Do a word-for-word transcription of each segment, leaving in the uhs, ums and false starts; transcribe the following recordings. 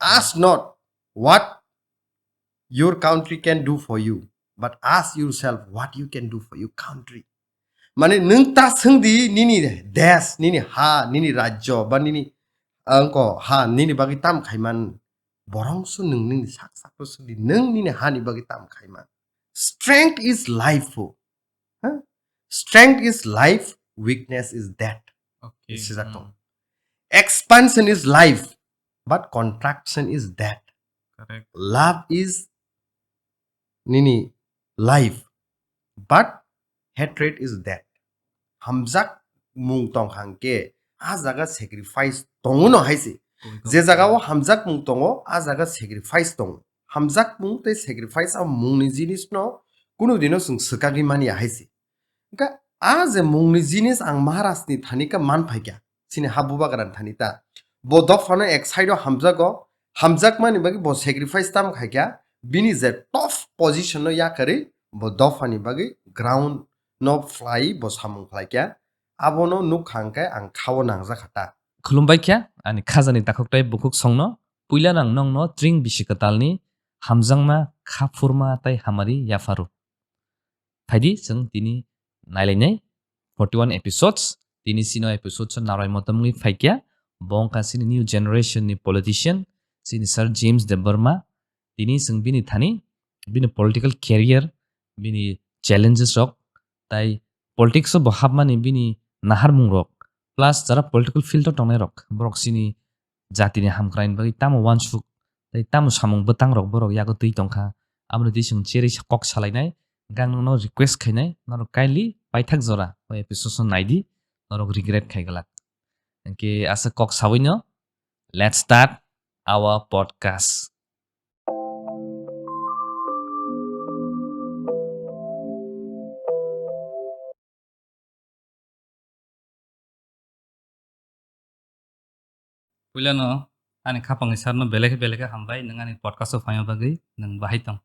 Ask not what your country can do for you, but ask yourself what you can do for your country. Mane nwng ta swng di nini desh, nini ha, nini rajyo, ba nini, angko ha, nini bagwi tam khaiman. Borong su nwng nini sak sak swng di, nwng nini ha ni bagwi tam khaiman. Strength is life, ho. Huh? Strength is life, weakness is death. Okay. Sijak tong. Expansion is life, but contraction is death. Correct. Love is nini life, but hatred is death. Hamjak mung tong hangke a jaga sacrifice tongo no hai se. Je jaga o hamjak mung tongo, a jaga sacrifice tongo. Hamjak mung tei sacrifice a mungni jinis no kunu dino chwng swkagwi mani ya hai se. Hwnkhe a je mungni jinis ang Maharaj ni thani khe man phaikha, chini ha bubagra ni thani ta. Bo dophano ek side o hamjago, hamjakmani bagwi bo sacrifice tam khaikha, bini je tough position no yakarwi bo dophani bagwi ground no phlai bo samung khlaikha. Abono nuk kha hwnkhe ang khao nangjak kha ta. Khulumbai kha ani khajani takhuk tei bukhuk songno, puila nang nongno tring bisi kwtalni hamjakma, kha phurma tei hamari yapharu. Phaidi chwng tini nailainai forty one episodes. Tini sino episodes o narwai motom wngwi phaikya. Bo wngkha chini new generation ni politician, chini Sir James Debbarma. Tini chwng bini thani, bini political career, bini challenges rok, tai politics o bo hapmani bini naharmung rok, plus jara political field o tongnai rok, borok chini jatini hamkraini bagwi tamo uansuk tei tamo samung bwtang rok borok yago twi tongkha, aboni twi chwng cherwi kok salainai, hwnkhe ang nokno request khainai, norok kindly paithak jora o episode no naidi, norok regret khai glak. Hwnkhe aswk kok sawi no, let's start our podcast. Puilano ani khapangni sarno belai khe belai khe hambai, nwng ani podcast o phaima bagwi nwng bahai tong.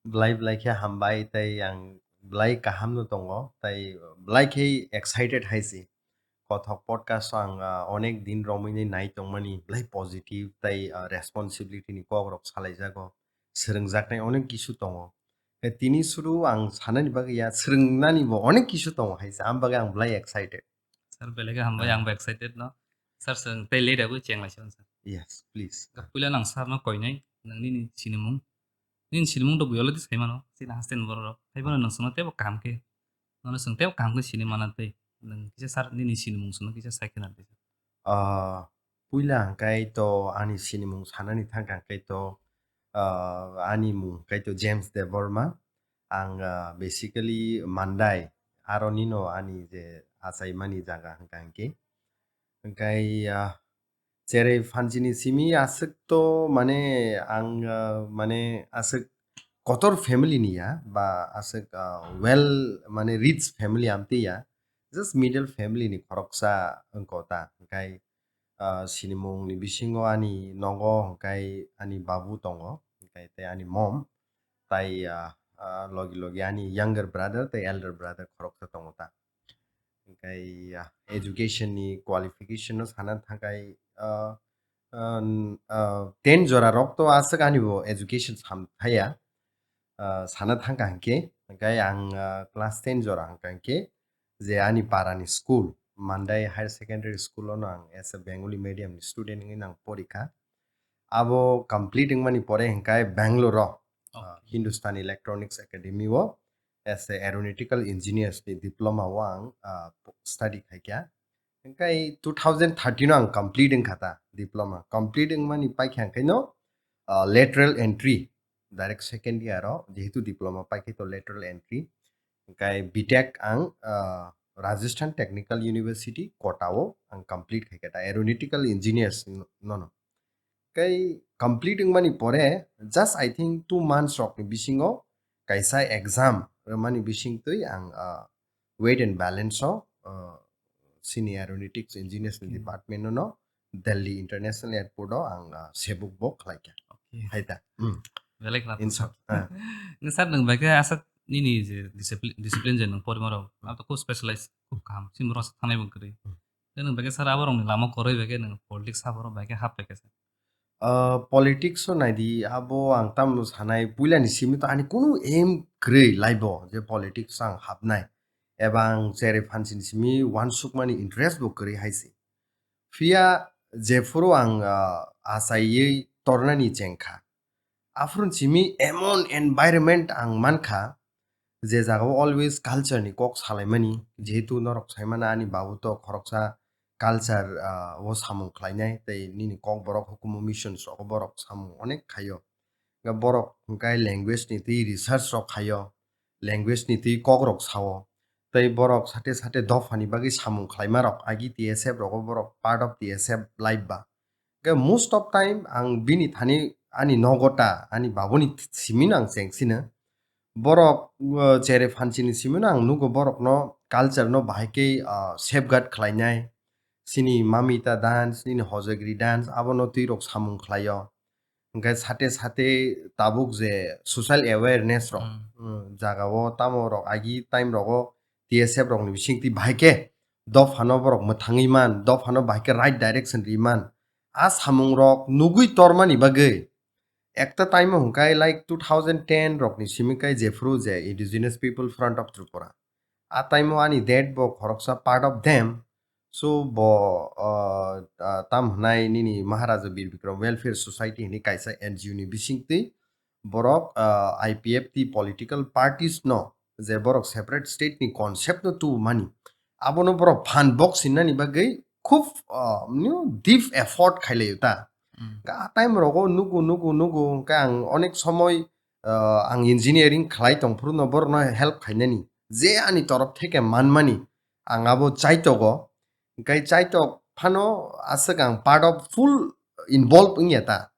Belai belai khe hambai, tei ang belai kaham no tongo, tei belai khe excited hai se. Kothok podcast o ang, ah, onek din romwi nai tongmani, belai positive tei, ah, responsibility ni kok rok salai jago, swrwngjaknai onek kisu tongo. Tei tini suru ang sanani bagwi ya, swrwngnani bo onek kisu tongo hai se, am bagwi ang belai excited. Sir, belai khe hambai, ah, ang bo excited no. Sir, sir, tei late abo cheng lai sir. Yes, please. Puila nang sir no koinai, nang nini sinimung. Nini sinimung to buyolo di saimano, sini hasten borok rok. Hai bono nang sino tebo kaham khe. Nono sing tebo kaham khe sini mana tei. Nang kisa sir nini sinimung sino kisa sai khena tei. Ah, puila hwnkhe to ani sinimung sanani thangkha hwnkhe to, ah, ani mung hwnkhe to James Debbarma. Ang, ah, basically Mandai, aro nino ani je achaimani jaga hwnkha hwnkhe. Hwnkhe, ah, cherai phanchini simi aswk to mane ang, ah, mane aswk kotor family ni ya, ba aswk, ah, well mane rich family amtwi ya, just middle family ni khoroksa wngko ta. Hwnkhe, ah, sinimung ni bisingo ani nogo hwnkhe ani babu tongo, hwnkhe tei ani mom, tai, ah, ah, logi logi ani younger brother tei elder brother khoroksa tongo ta. Hwnkhe, ah, education ni qualification no sana thangkhe, ah, ah, ah, ten jora rok to aswk ani bo education sam thaya, ah, sana thangkha hwnkhe, hwnkhe ang, ah, class ten jora hwnkha hwnkhe je ani para ni school, Mandai Higher Secondary School o no ang as a Bengali medium ni student wngwi nang porikha. Abo complete wngmani pore hwnkhe Bangalore o, ah, okay, Hindustan Electronics Academy o as a aeronautical engineers ni diploma o ang, ah, study khaikha. Hwnkhe two thousand thirteen o ang complete wngkha ta diploma. Complete wngmani paikha hwnkhe no, ah, lateral entry, direct second year o, jehetu diploma paikhe to lateral entry. Hwnkhe B Tech ang, ah, Rajasthan Technical University, Kota o ang complete khaikha ta aeronautical engineers no, no, no. Tei complete wngmani pore just I think two months rokni bisingo kaisa exam rwmani bisingtwi ang, ah, Weight and Balance o, ah, sini aeronautics engineers ni, hmm, department no Delhi International Airport o ang, ah, sebuk bo khlaikha. Okay. Hai ta. Hmm. Belai khna. In short, ah. Nang sir, nang bai khe aswk nini je discipline, discipline je nang porima rok, abo to khub specialized, khub kaham. Sini borok aswk thangnai bo kwrwi. Hmm. Tei nwng bai khe sir abo rokni lama kwrwi bai khe nwng politics ha borok bai khe hap bai khe sir. Ah, politics o naidi, abo ang tamo sanai, puilani simi to ani kunu aim kwrwi laibo je politics ang hapnai, eba ang cherai phanchini simi uansukmani interest bo kwrwi hai se. Phiya jephuru ang, ah, achaiwi tornani chengkha, aphuru simi emon environment ang mankha, je jagao always culture ni kok salaimani, jehetu norok saimano ani babu to khoroksa culture, ah, o samung khlainai, tei nini kokborok hukumu missions rogo borok samung onek khaio. Hwnkhe borok hwnkhe language ni twi research rok khaio, language ni twi kok rok sao, tei borok sate sate dopha ni bagwi samung khlaima rok agi T S F rogo borok part of T S F life ba. Hwnkhe most of time ang bini thani ani nogo ta, ani babuni simino ang chengsino. Borok, uh, cherai phanchini simino ang nugo borokno culture no bahai khe, uh, safeguard khlainai. Sini mamita dance, nini hojagri dance, abono twi rok samung khlaio. Hwnkhe sate sate tabuk je social awareness rok, Hmm. uh, jagao tamo rok agi time rogo T S F rokni bisingtwi bahai khe dophano borok mwthangwi man, dophano bahai khe right direction ri man. A samung rok nugwi tormani bagwi ekta time o hwnkhe like two thousand ten rokni simi kai jephuru je Indigenous People Front of Tripura. A time o ani dad bo khoroksa part of them. So bo, uh, uh, tam hwnai nini Maharaja Bir Bikram Welfare Society hwnwi kaisa N G O ni bisingtwi borok, uh, I P F T political parties no je borok separate state ni concept no tubumani, abono borok phan bok sinani bagwi khub, uh, you know, deep effort khailaio ta. Mm. Ga time rogo nugu, nugu, nugu, hwnkhe ang onek somoi, uh, ang engineering khlai tongphuru no borokno help khainani, je ani torof theke manmani, ang abo chaitogo. Hwnkhe chaitok phano aswk ang part of full involve wngya ta.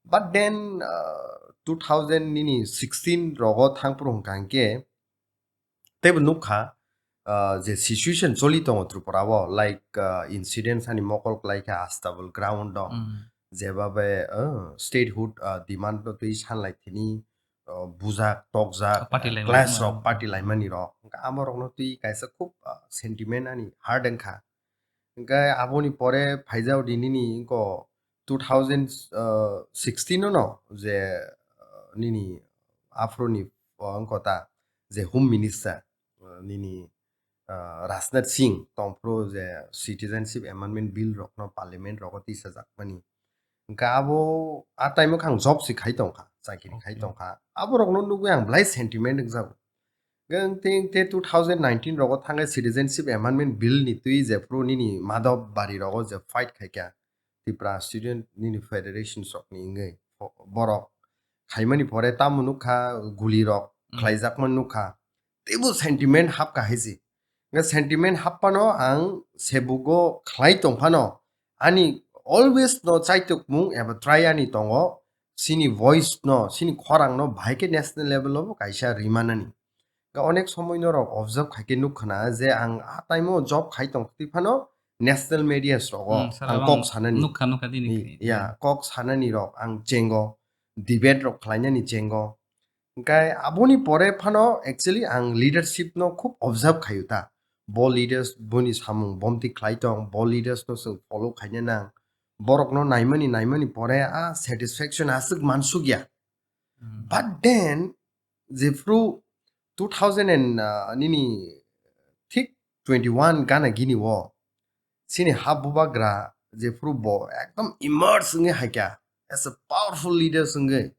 But then, uh, two thousand nini sixteen rogo thangphuru hwnkha hwnkhe teibo nukha, uh, je situation choli tongo Tripura o, like, uh, incidents ani mokol kwlai kha Astabul ground o, Mm. jebabe, uh, statehood, uh, demand no twi sanlai thini, uh, bujak, tokjak, Party laimani clash rok, party laimani rok. Hwnkhe amo rokno twi kaisa khub, uh, sentiment ani hard wngkha. Hwnkhe aboni pore phaijao di nini wngkha two thousand sixteen no je, uh, nini aphuru ni, uh, wngkha ta je Home Minister, uh, nini, uh, Rajnath Singh tongphuru je Citizenship Amendment Bill rokno Parliament rogo tisajakmani. Hwnkhe abo a time o khe ang job se khai tongkha, chakiri khai Okay. tongkha. Abo rokno nugwi ang belai sentiment wngjago. Hwnkhe tei, tei two thousand nineteen rogo thangkhe Citizenship Amendment Bill ni twi jephuru nini Madhab Bari rogo je fight khaikha Tipra Student nini Federation rokni wngwi borok khaimani pore tamo nukha guli rok Mm. khlaijakma nukha. Teibo sentiment hapkha hai se. Hwnkhe sentiment happano ang sebugo khlai tongphano ani always no chaitokmung eba try ani tongo, chini voice no, chini khorang no bahai khe national level o bo kaisa rimanani. Ga onek somoi norok observe khai khe nuk khna je ang a time o job khai tong twi phano national media rogo Hmm, sir, ang ang kok sanani. Nukha, nukha dini I- khe. Ya, kok sanani rok ang chengo, debate rok khlainani chengo. Hwnkhe aboni pore phano actually ang leadership no khub observe khaio ta. Bo leaders boni samung bomti khlai tong, bo leaders no chwng follow khaina nang. Borok no naimani, naimani pore a satisfaction aswk mansukya. Hmm. But then, jephru two thousand and, uh, nini thik twenty-one gana gini o, chini ha bubagra jephru bo ekdom emerge wngwi haikha as a powerful leader wngwi.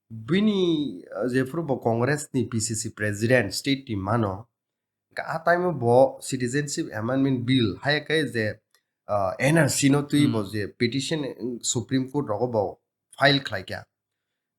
Bini, uh, jephru bo Congress ni P C C president state ni mano, a time o bo Citizenship Amendment Bill, haya khe je, uh, N R C no twi bo Hmm. je petition, uh, Supreme Court rogo bo file khlaikha.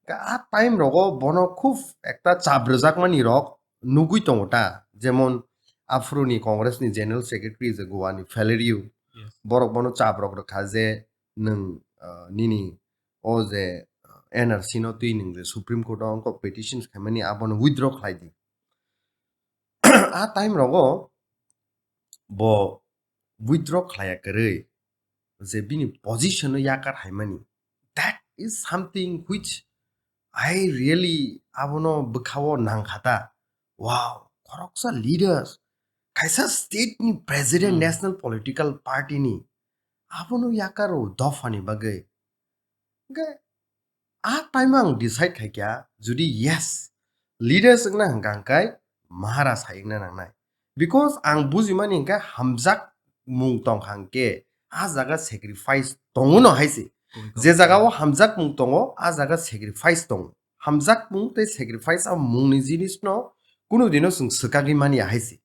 Ka a time rogo bono khub ekta chap rwjakmani rok nugwi tongo ta, jemon aphuru ni Congress ni General Secretary je Goa ni Valerio, Yes. borok bono chap rok rwkha je nwng, uh, nini o je, uh, N R C no twi nwng je Supreme Court o wngkok petitions khaimani abono withdraw khlai di. A time rogo bo withdraw khlaiya kwrwi je bini position no yakar haimani. That is something which I really abono bwkhao nangkha ta. Wow, khoroksa leaders, kaisa state ni president, Hmm. national political party ni, abono yakaro dophani bagwi. Hwnkhe a time o ang decide khaikha, jodi yes, leaders wngna hwnkha hwnkhe Maharaj hai wngna nangnai. Because ang bujimani hwnkhe hamjak mung tongkha hwnkhe a jaga sacrifice tongo no hai se. Je jaga o hamjak mung tongo, a jaga sacrifice tongo. Hamjak mung tei sacrifice a mungni jinis no kunu dino chwng swkagwi manya hai se.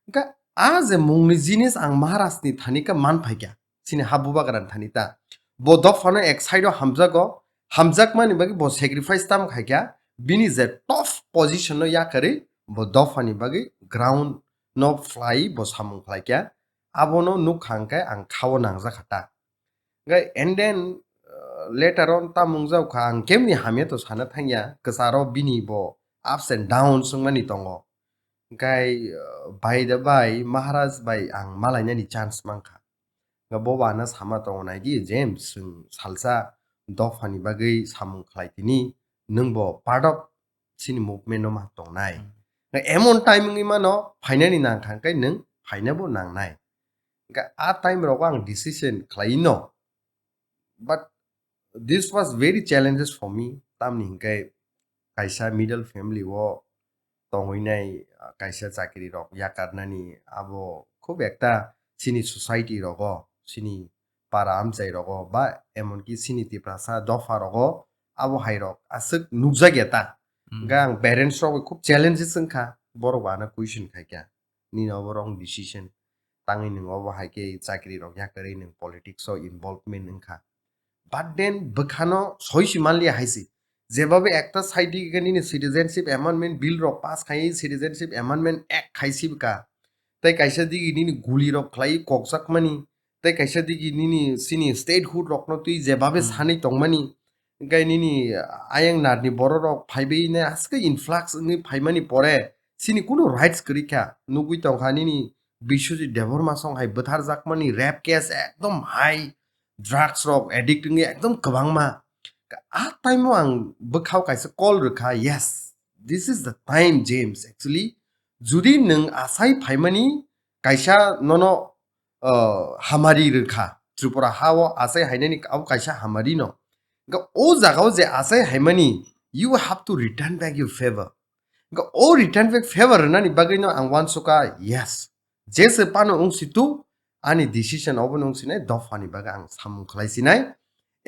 Hwnkhe a je mungni jinis ang Maharaj ni thani khe man phaikha, chini ha bubagra ni thani ta. Bo dophano ek side o hamjago, hamjakmani bagwi bo sacrifice tam khaikha, bini je tough position no yakarwi bo dophani bagwi ground no phlai bo samung khlaikha, abono nukha hwnkhe ang khao nangjak kha ta. Hwnkhe and then, uh, later on tamung jao kha, ang kemni hamya to sana thangya, kwcharo bini bo ups and downs wngmani tongo. Hwnkhe, uh, by the by, Maharaj bai ang malainani chance mankha. Hwnkhe bo bo ano sama tongo, "Nai di, James, chwng salsa dophani bagwi samung khlai tini, nwng bo part of chini movement no ma tongnai." Hmm. Hwnkhe emon time wngwi mano, phainani nangkha, hwnkhe nwng phaina bo nangnai. Hwnkhe a time rogo ang decision khlai no. But this was very challenges for me. Tamni hwnkhe kaisa middle family o tongwinai, ah, kaisa chakri rok yakarnani abo khub ekta chini society rogo, chini para amchai rogo, ba emonki chini Tiprasa dopha rogo abo hai rok aswk nukjak ya ta. Hmm. Hwnkhe ang parents rok bai khub challenges wngkha, borok bo ano question khaikha. Nini obo wrong decision. Tangwi nwng obo hai khe chakri rok yakarwi nwng politics o involvement wngkha. But then bwkhano soi si manliya hai se. Jeba bo ekta side dige nini Citizenship Amendment Bill rok pass khai, Citizenship Amendment Act khai si bwkha. Tei kaisa dige nini guli rok khlai kokjakmani. Tei kaisa dige nini chini statehood rokno twi jeba bo Hmm. sanwi tongmani. Hwnkhe nini ayang narni bororok phaibai ne aske influx wngwi phaimani pore chini kunu rights kwrwi kha. Nugwi tongkha nini Biswajit Debbarma song hai bwtharjakmani rape case ekdom high, drugs rok addict wngwi ekdom kwbangma. A time o ang bwkhao kaisa call rwkha, "Yes, this is the time, James. Actually, judi nwng asai phaimani kaisa nono, uh, hamari rwkha, Tripura ha o asai hainani abo kaisa hamari no. Hwnkhe o jaga o je asai haimani, you have to return back your favor." Hwnkhe o return back favor rwnani bagwi no ang uansukha, yes. Jese pano wngsi tu, ani decision obo no wngsinai, dophani bagwi ang samung khlai sinai.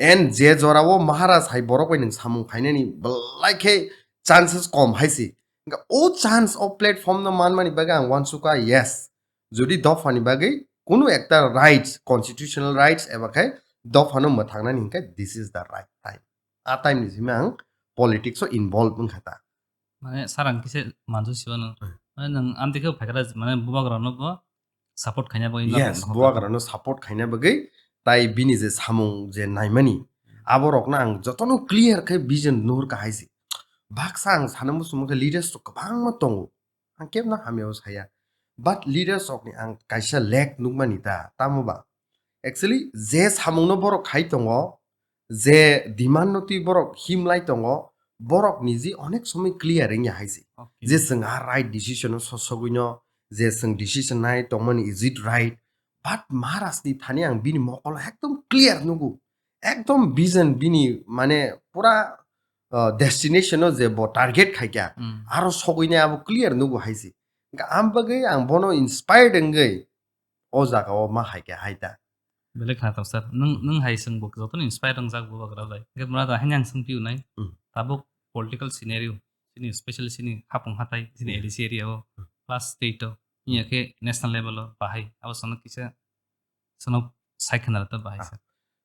And je jora o Maharaj hai borok bai nwng samung khainani belai khe chances kom hai se. Hwnkhe o chance o platform no manmani bagwi ang uansukha, yes. Jodi dophani bagwi kunu ekta rights, constitutional rights eba khe dophano mwthangnani hwnkhe this is the right time. A time ni simi ang politics o involve wngkha ta. Mane sir ang kisa mansu siwano. Hmm. Mane nwng amtwi khe phaikara mane bubagra no bo support khaina bagwi. Yes, bubagra no support khaina bagwi tai bini je samung je naimani aborokno ang jotono clear khe vision nuhur kha hai se. Baksa ang sana muchung khe leaders rok kwbangma tongo. Ang kebno hamya o saya. But leaders rokni ang kaisa lack nukmani ta, tamo ba? Actually, je samungno borok khai tongo, je demand no twi borok himlai tongo, borok niji onek somoi clear wngya hai se. Okay. Je chwng a right decision o sosogwi no, je chwng decision nai tongmani, is it right? But Maharaj ni thani ang bini mokol ekdom clear nugo. Ekdom vision bini mane pura, uh, destination o je bo target khaikha, Hmm. aro sogwi nai abo clear nugo hai se. Hwnkhe am bagwi ang bono inspired wngwi o jaga o ma hai khe hai ta. Belai khna tong sir. Nwng, nwng hai chwng bo jotono inspire wngjak bubagra bai. Hwnkhe mura da haino ang swng piu nai. Hmm. Tabuk political scenario, chini specially chini hapung hatai, chini Hmm. A D C area o, Hmm. plus state o, Hmm. iya khe national level o bahai. Abo sono kisa sono sai khna rwta bahai Ah. sir.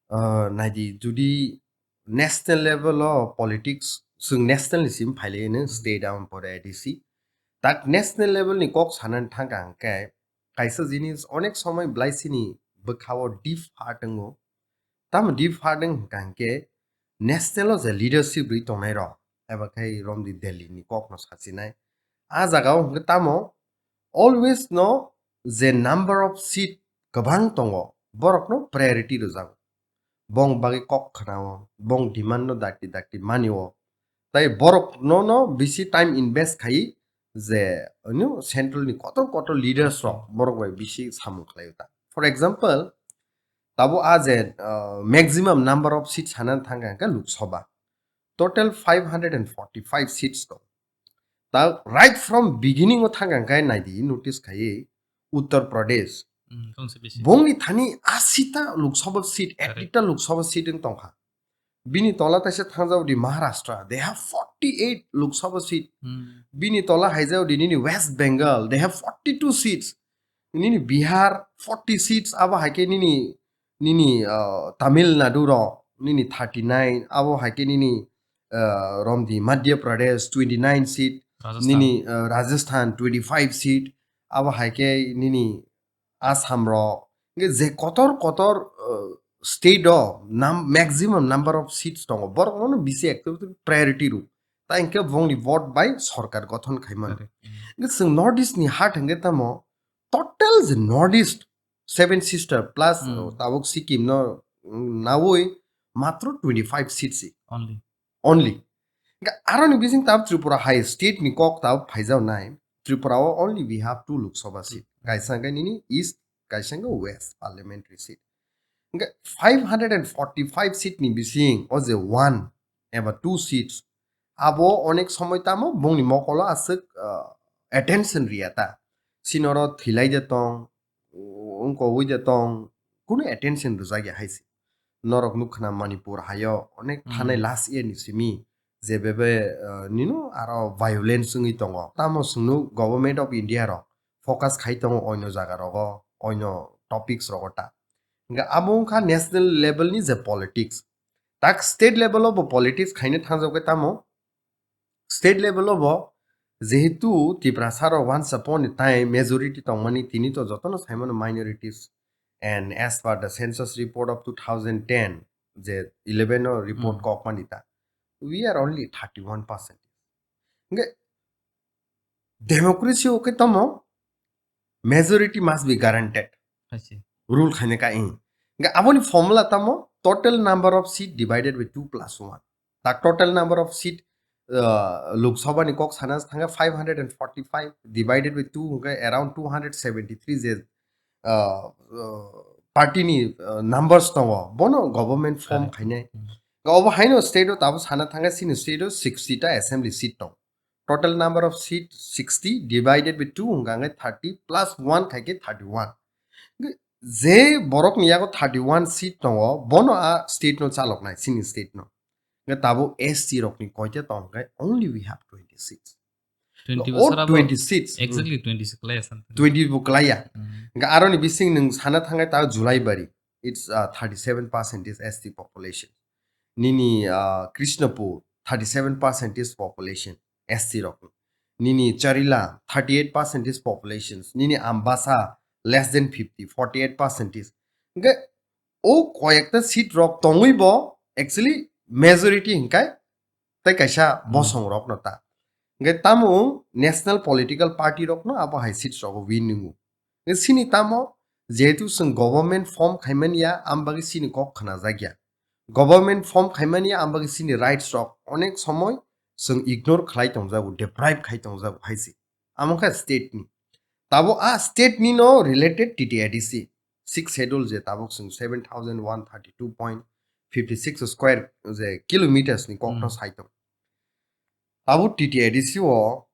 Uh, naidi, judi national level o politics, chwng national ni simi phailai no, Hmm. state abo pore A D C. Tak national level ni kok sanani thangkha hwnkhe, kaisa jinis onek somoi belai chini bwkha o deep heart wngo. Tamo deep heart wng hwnkha hwnkhe national o je leadership rwi tongnai rok, eba khai romdi Delhi ni kok no sachinai. A jaga o hwnkhe tamo always no je number of seat kwbang tongo, borok no priority rwjago. Bong bagwi kok khna o, bong demand no dakti dakti mani o. Tai borok no no bisi time invest khai je, you know, central ni kotor kotor leaders rok borok bai bisi samung khlai o ta. For example, Tabo a je, uh, maximum number of seats sana thangkha hwnkhe Lok Sabha. Total five hundred and forty-five seats tong. Ta right from beginning o thangkha hwnkhe naidi notice khaiwi Uttar Pradesh. Hmm, tongse bisi. Bongni thani asita Lok Sabha seat, Correct. Ekta Lok Sabha seat wng tongkha. Bini tola taisa thangjao di Maharashtra, they have forty-eight Lok Sabha seat. Hmm. Bini tola haijao di nini West Bengal, they have forty-two seats. Nini Bihar, forty seats, abo hai khe nini, nini, uh, Tamil Nadu rok, nini thirty-nine, abo hai khe nini, uh, romdi Madhya Pradesh, twenty-nine seat, Rajasthan. Nini, uh, Rajasthan, twenty-five seat, abo hai khe nini Assam rok, hingke je kotor kotor, uh, state o nam-, maximum number of seats tongo, borok no bisi ekdom priority rw. Ta hingke bongni vote bai sorkar gothon khaimano. Correct. Mm. Hingke chwng North East ni hat hingke tamo total je North East, Seven Sister plus, Mm. uh, tabuk Sikkim no, mm, nawi matro twenty-five seats si. Only. Only. Hingke aroni bising tab Tripura hai state ni kok tab phaijao nai. Tripura o only we have two Lok Sabha seat. Kaisa hingke nini East, kaisa hingke West parliamentary seat. Hingke five hundred and forty-five seat ni bising o je one eba two seats, abo onek somoi tamo bongni mokolo aswk, uh, attention riya ta. Sinoro thilai de tong, wngkogwi de tong, kunu attention rwjakya hai se. Norok nukha na Manipur hayo onek thanai Hmm. last year ni simi je bebe, uh, nino aro violence wngwi tongo. Tamo chwngno Government of India rok focus khai tongo oino jaga rogo, oino topics rogo ta. Hingke abo wngkha national level ni je politics. Tak state level o bo politics khaina thangjak khe tamo State level o bo jehetu Tiprasa rok once upon a time majority tongmani, tini to jotono saimano minorities, and as per the census report of two thousand ten, je eleven o report Hmm. kokmani ta, we are only thirty-one percent. Hingke democracy o khe tamo majority must be guaranteed. I see. Rule khaina ka ing. Hingke aboni formula tamo total number of seat divided by two plus one. Ta total number of seat, uh, Lok Sabha ni kok sana thanga five hundred and forty-five divided by two hingke around two hundred seventy-three je, uh, uh, party ni, uh, numbers tongo, bono government form Correct. khainai. Hmm. Obo haino state o tabo sana thanga sini state o sixty ta assembly seat tong. Total number of seat sixty divided by two hingka hingke thirty plus one khaike thirty-one. Je borok ni yago thirty-one seat tongo, bono a state no chaloknai, sini state no. Hingke tabuk S T rok ni koita tong hingke only we have twenty seats. Twenty O bosor abo twenty seats. Exactly twenty se klai ya san. Twenty bo klai ya. Hmm. Hingke aroni bising nwng sana thangai ta July bari. It's, uh, thirty-seven percent is S T population. Nini, uh, Krishnapur, thirty-seven percent is population, S T rok. Nini Charila, thirty-eight percent is populations. Nini Ambasa, less than fifty, forty-eight percent is. Hingke o koyekta seat rok tongwi bo actually majority hingkai tei kaisa Hmm. bosong rok no ta. Hingke tamo national political party rok no abo hai seats rogo win wngo. Sini tamo, jehetu chwng government form khaimani ya, am bagwi sini kok khnajakya. Government form khaimani ya, am bagwi sini rights rok onek somoi chwng ignore khlai tongjago, deprive khai tongjago hai se. Amo kha state ni. Tabo a state ni no related T T A D C, sixth schedule je tabuk chwng seven thousand one thirty-two point fifty-six square je kilometers ni kok no Hmm. sai tong. Abo T T A D C o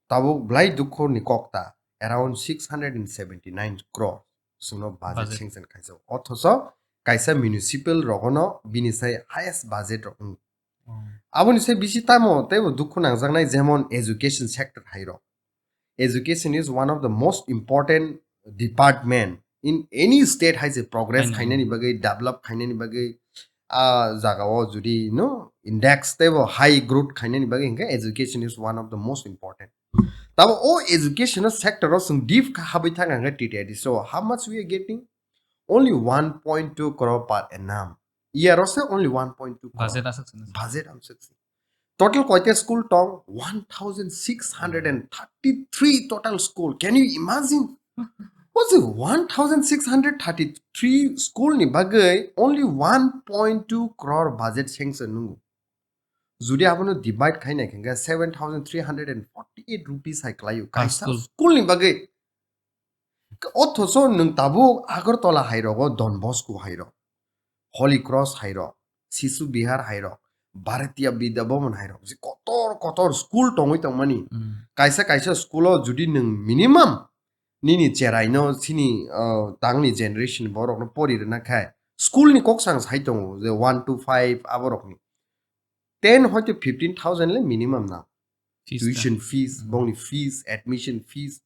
tabuk belai dukhu ni kok ta, around six hundred and seventy-nine crore chwngno budget Budget. sanction khaijak. Othocho kaisa municipal rogono bini sai highest budget rok wng. Hmm. Aboni sai bisi tamo teibo dukhu nangjaknai jemon education sector hai rok. Education is one of the most important department in any state hai se progress Khainani. khainani bagwi, develop khainani bagwi, a jaga o jodi no index teibo high growth khainani bagwi hingke education is one of the most important. Tabo o education sector o chwng deep kha habwi thang hingke T T A D C o how much we are getting? Only one point two crore per annum. Year o se only one point two crore. Budget aswk sini. Budget amswk si. Total koita school tong? One thousand six hundred and thirty-three total school. Can you imagine? What's it? One thousand six hundred thirty-three school ni bagwi only one point two crore budget sanction nungo. Jodi abono divide khaina hingke seven thousand three hundred and forty-eight rupees hai klaio. Per Kaisa school. School ni bagwi. Othoso nwng tabuk Agartala hai rogo, Don Bosco hai rok, Holy Cross hai rok, Sishu Bihar hai rok, Bharatiya Vidya Bhavan hai rok, je kotor kotor school tongwi tongmani. Hmm. Kaisa kaisa school o judi nwng minimum nini cheraino chini, uh, tangni generation borokno pori rwna khai school ni kok sang sai tongo je one to five aborokni ten hoito fifteen thousand le minimum na. Fees ta. Tuition fees, hmm, bongni fees, admission fees.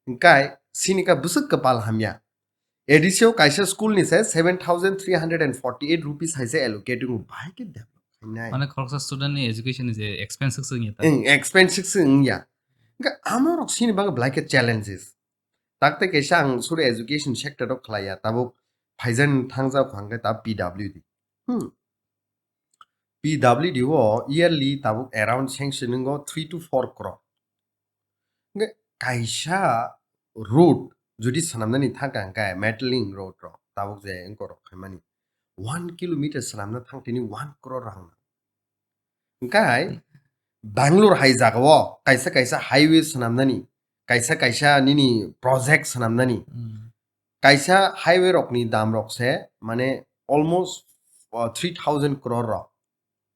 Hingkai sini ka bwswk kwpal hamya. A D C o kaisa school ni se seven thousand three hundred and forty eight rupees hai se allocate wngo, bahai khe develop khainai. Mane khoroksa student ni education ni je expenses wngya ta. Eng, expenses wngya. Hingkhe amorok sini bagwi belai khe challenges. Takte kaisa ang suri education sector o khlaiya, tabuk phaijan thangjak hwnkhe ta P W D. Hmm. P W D o yearly tabuk around sanction wngo three to four crore. Hingkhe kaisa road jodi swnamnani thangkha hwnkhe, metal link road rok tabuk je wngkor rok phaimani, one kilometer swnamna thang tini one crore rang. Hingkhe Bangalore hai jagao kaisa kaisa highway swnamnani, kaisa kaisa nini project swnamnani, hmm, kaisa highway rokni dam rok se mane almost, uh, three thousand crore rok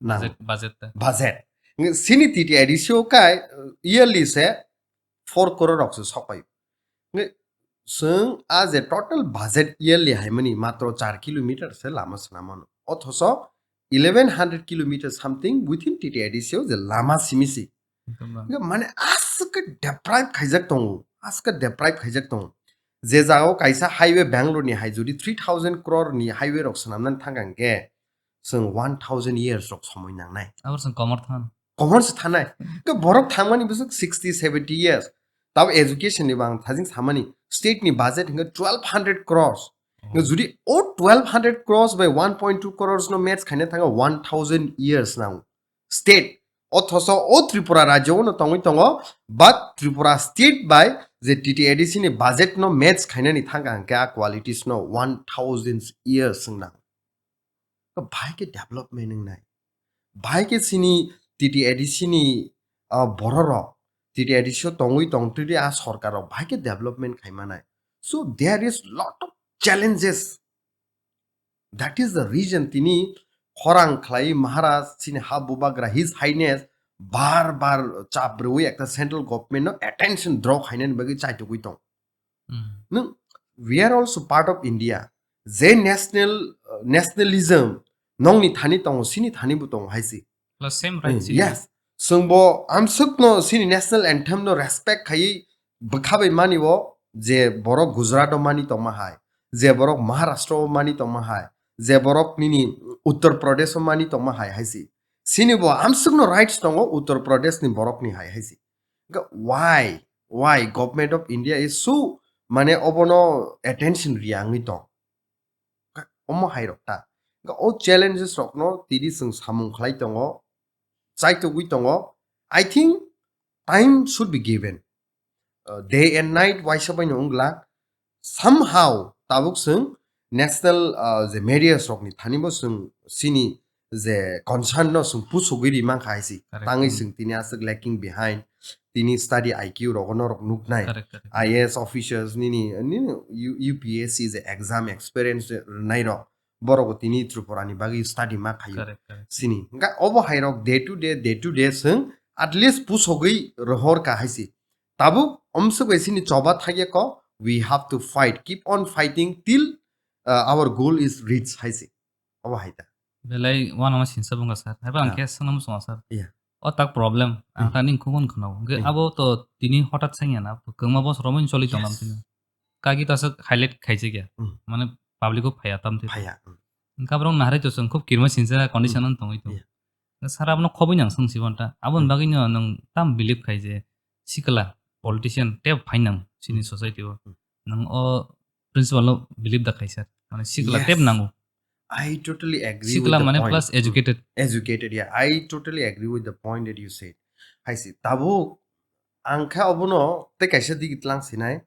nang. Budget, budget ta. Budget. Nge sini T T A D C o kai, uh, yearly se four crore rok se sok pai. Nge swng a je total budget yearly hai mani matro char kilometer se lama swnamano. Othoso eleven hundred kilometer something within T T A D C o je lama simi si. Ekdom ba. Nge mane aswk khe deprive khaijak tongo, aswk khe deprive khaijak tongo. Je jagao kaisa highway Bangalore ni hai jodi three thousand crore ni highway rok swnamnani thangkha hwnkhe, chwng one thousand years rok somoi nangnai. Abo chwng komor than. Komor se thanai. Ke borok thangmani bwswk sixty, seventy years. Tabo education ni bang thajing samani state ni budget hingke twelve hundred crores. Oh. Nge jodi o twelve hundred crores by one point two crores no match khaina thanga one thousand years nang. State. Othoso o Tripura rajyo no tongwi tongo, but Tripura state by je T T A D C ni budget no match khainani thangkha hingke a qualities no one thousand years wng nang. Bahai khe development wngnai. Bahai khe chini T T A D C ni, ah, bororok, T T A D C o tongwi tongtwtwi a sorkarrok bahai khe development khaimanai. So there is lot of challenges. That is the reason tini khorang khlai Maharaj chini ha bubagra His Highness bar bar chap rwui ekta central government no attention draw khainani bagwi chaitugwi tong. Hmm. Nwng, we are also part of India. Je national, uh, nationalism nongni thani tongo, sini thani bo tongo hai se. Plus same right, hmm, sini. Yes. Chwngbo amsukno sini national anthem no respect khaiwi bwkha bai mani o, je borok Gujarat o mani tongma hai, je borok Maharashtra o mani tongma hai, je borok nini Uttar Pradesh o mani tongma hai hai se. Sini bo amsukno rights tongo Uttar Pradesh ni borok ni hai hai se. Ga-, why? Why government of India is so, mane, obono attention riya wngwi tong? Ga-, omo hai rok ta. Ga-, o challenges rokno tini chwng samung khlai tongo, chaitugwi tongo. I think time should be given. Uh, day and night waisa baino wngla. Somehow tabuk chwng national, uh, je medias rokni thani bo chwng chini je concern no chwng pusugwi ri mankha hai se. Correct. Tangwi, hmm, chwng tini aswk lacking behind. Tini study I Q rogo norok nuknai. Correct, correct. I A S officers nini, nini U-, U P S C je exam experience rwnai rok, borok bo tini Tripura ni bagwi study ma khaio. Correct, correct. Sini. Hingkha obo hai rok day to day, day to day chwng at least pusugwi rohor ka hai se. Tabuk omsuk bai sini choba thagya ko, we have to fight, keep on fighting till, uh, our goal is reached hai se. Obo hai ta. Belai uanama sinsa bwkha sir. Haiba ang, ah, khe swngna muchungo sir. Yeah. O tak problem. Ang, hmm, ta ning khubun khwnao. Hwnkhe, hmm, abo to tini hotat sengya na. Kwbangma bosor romwi choli tonglam, yes, tini. Kagi ta aswk highlight khaijak ya. Hmm. Mane public o phaiya tam twi. Phaiya. Hmm. Hwnkhe borok naharwi to chwng khub kirima sinsa condition, hmm, o tongwi tongo. Yeah. Sir abono khobwi nang swng sibon ta. Aboni, hmm, bagwi no nwng tam believe khai je sikla politician tei phainang chini, hmm, society o. Hmm. Nwng o principle no believe da khai sir. Mane sikla, yes, tep nango. I totally agree with the point. Sikla mane plus educated. Educated, yeah. I totally agree with the point that you said. Hai se, tabuk ang kha obono tei kaisa digi tlang sinai.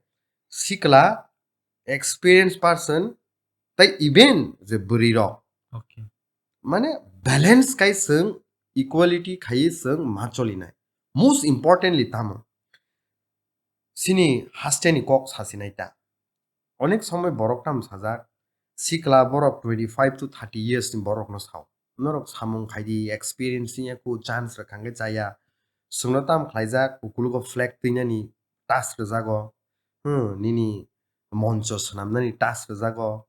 Sikla, experienced person, tei even je bwrwi rok. Okay. Mane balance khai chwng equality khai chwng ma cholinai. Most importantly tamo? Chini haste ni kok sasinai ta. Onek somoi borok tam sajak, sikla borok twenty five to thirty years ni borok no sao. Norok samung khai di, experience ni yaku chance rwkha hwnkhe chaya. Chwngno tam khlaijak, ukulugo flag twinani task rwjago. Hmm, nini moncho swnamnani task rwjago.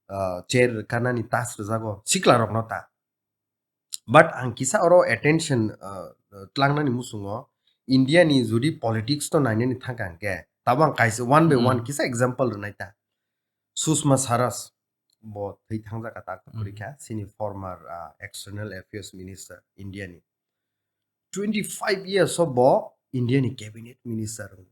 Ah, chair rwkanani task rwjago. Sikla rokno ta. But ang kisa oro attention, ah, tlangnani muchungo India ni jodi politics no nainani thangkha hwnkhe, tabo ang kaisa one by one Hmm. kisa example rwnai ta. Sushma Swaraj bo thwi thangjak ta Hmm. kwrwi kha, chini former, ah, external affairs minister India ni. Twenty five years o bo India ni cabinet minister wng.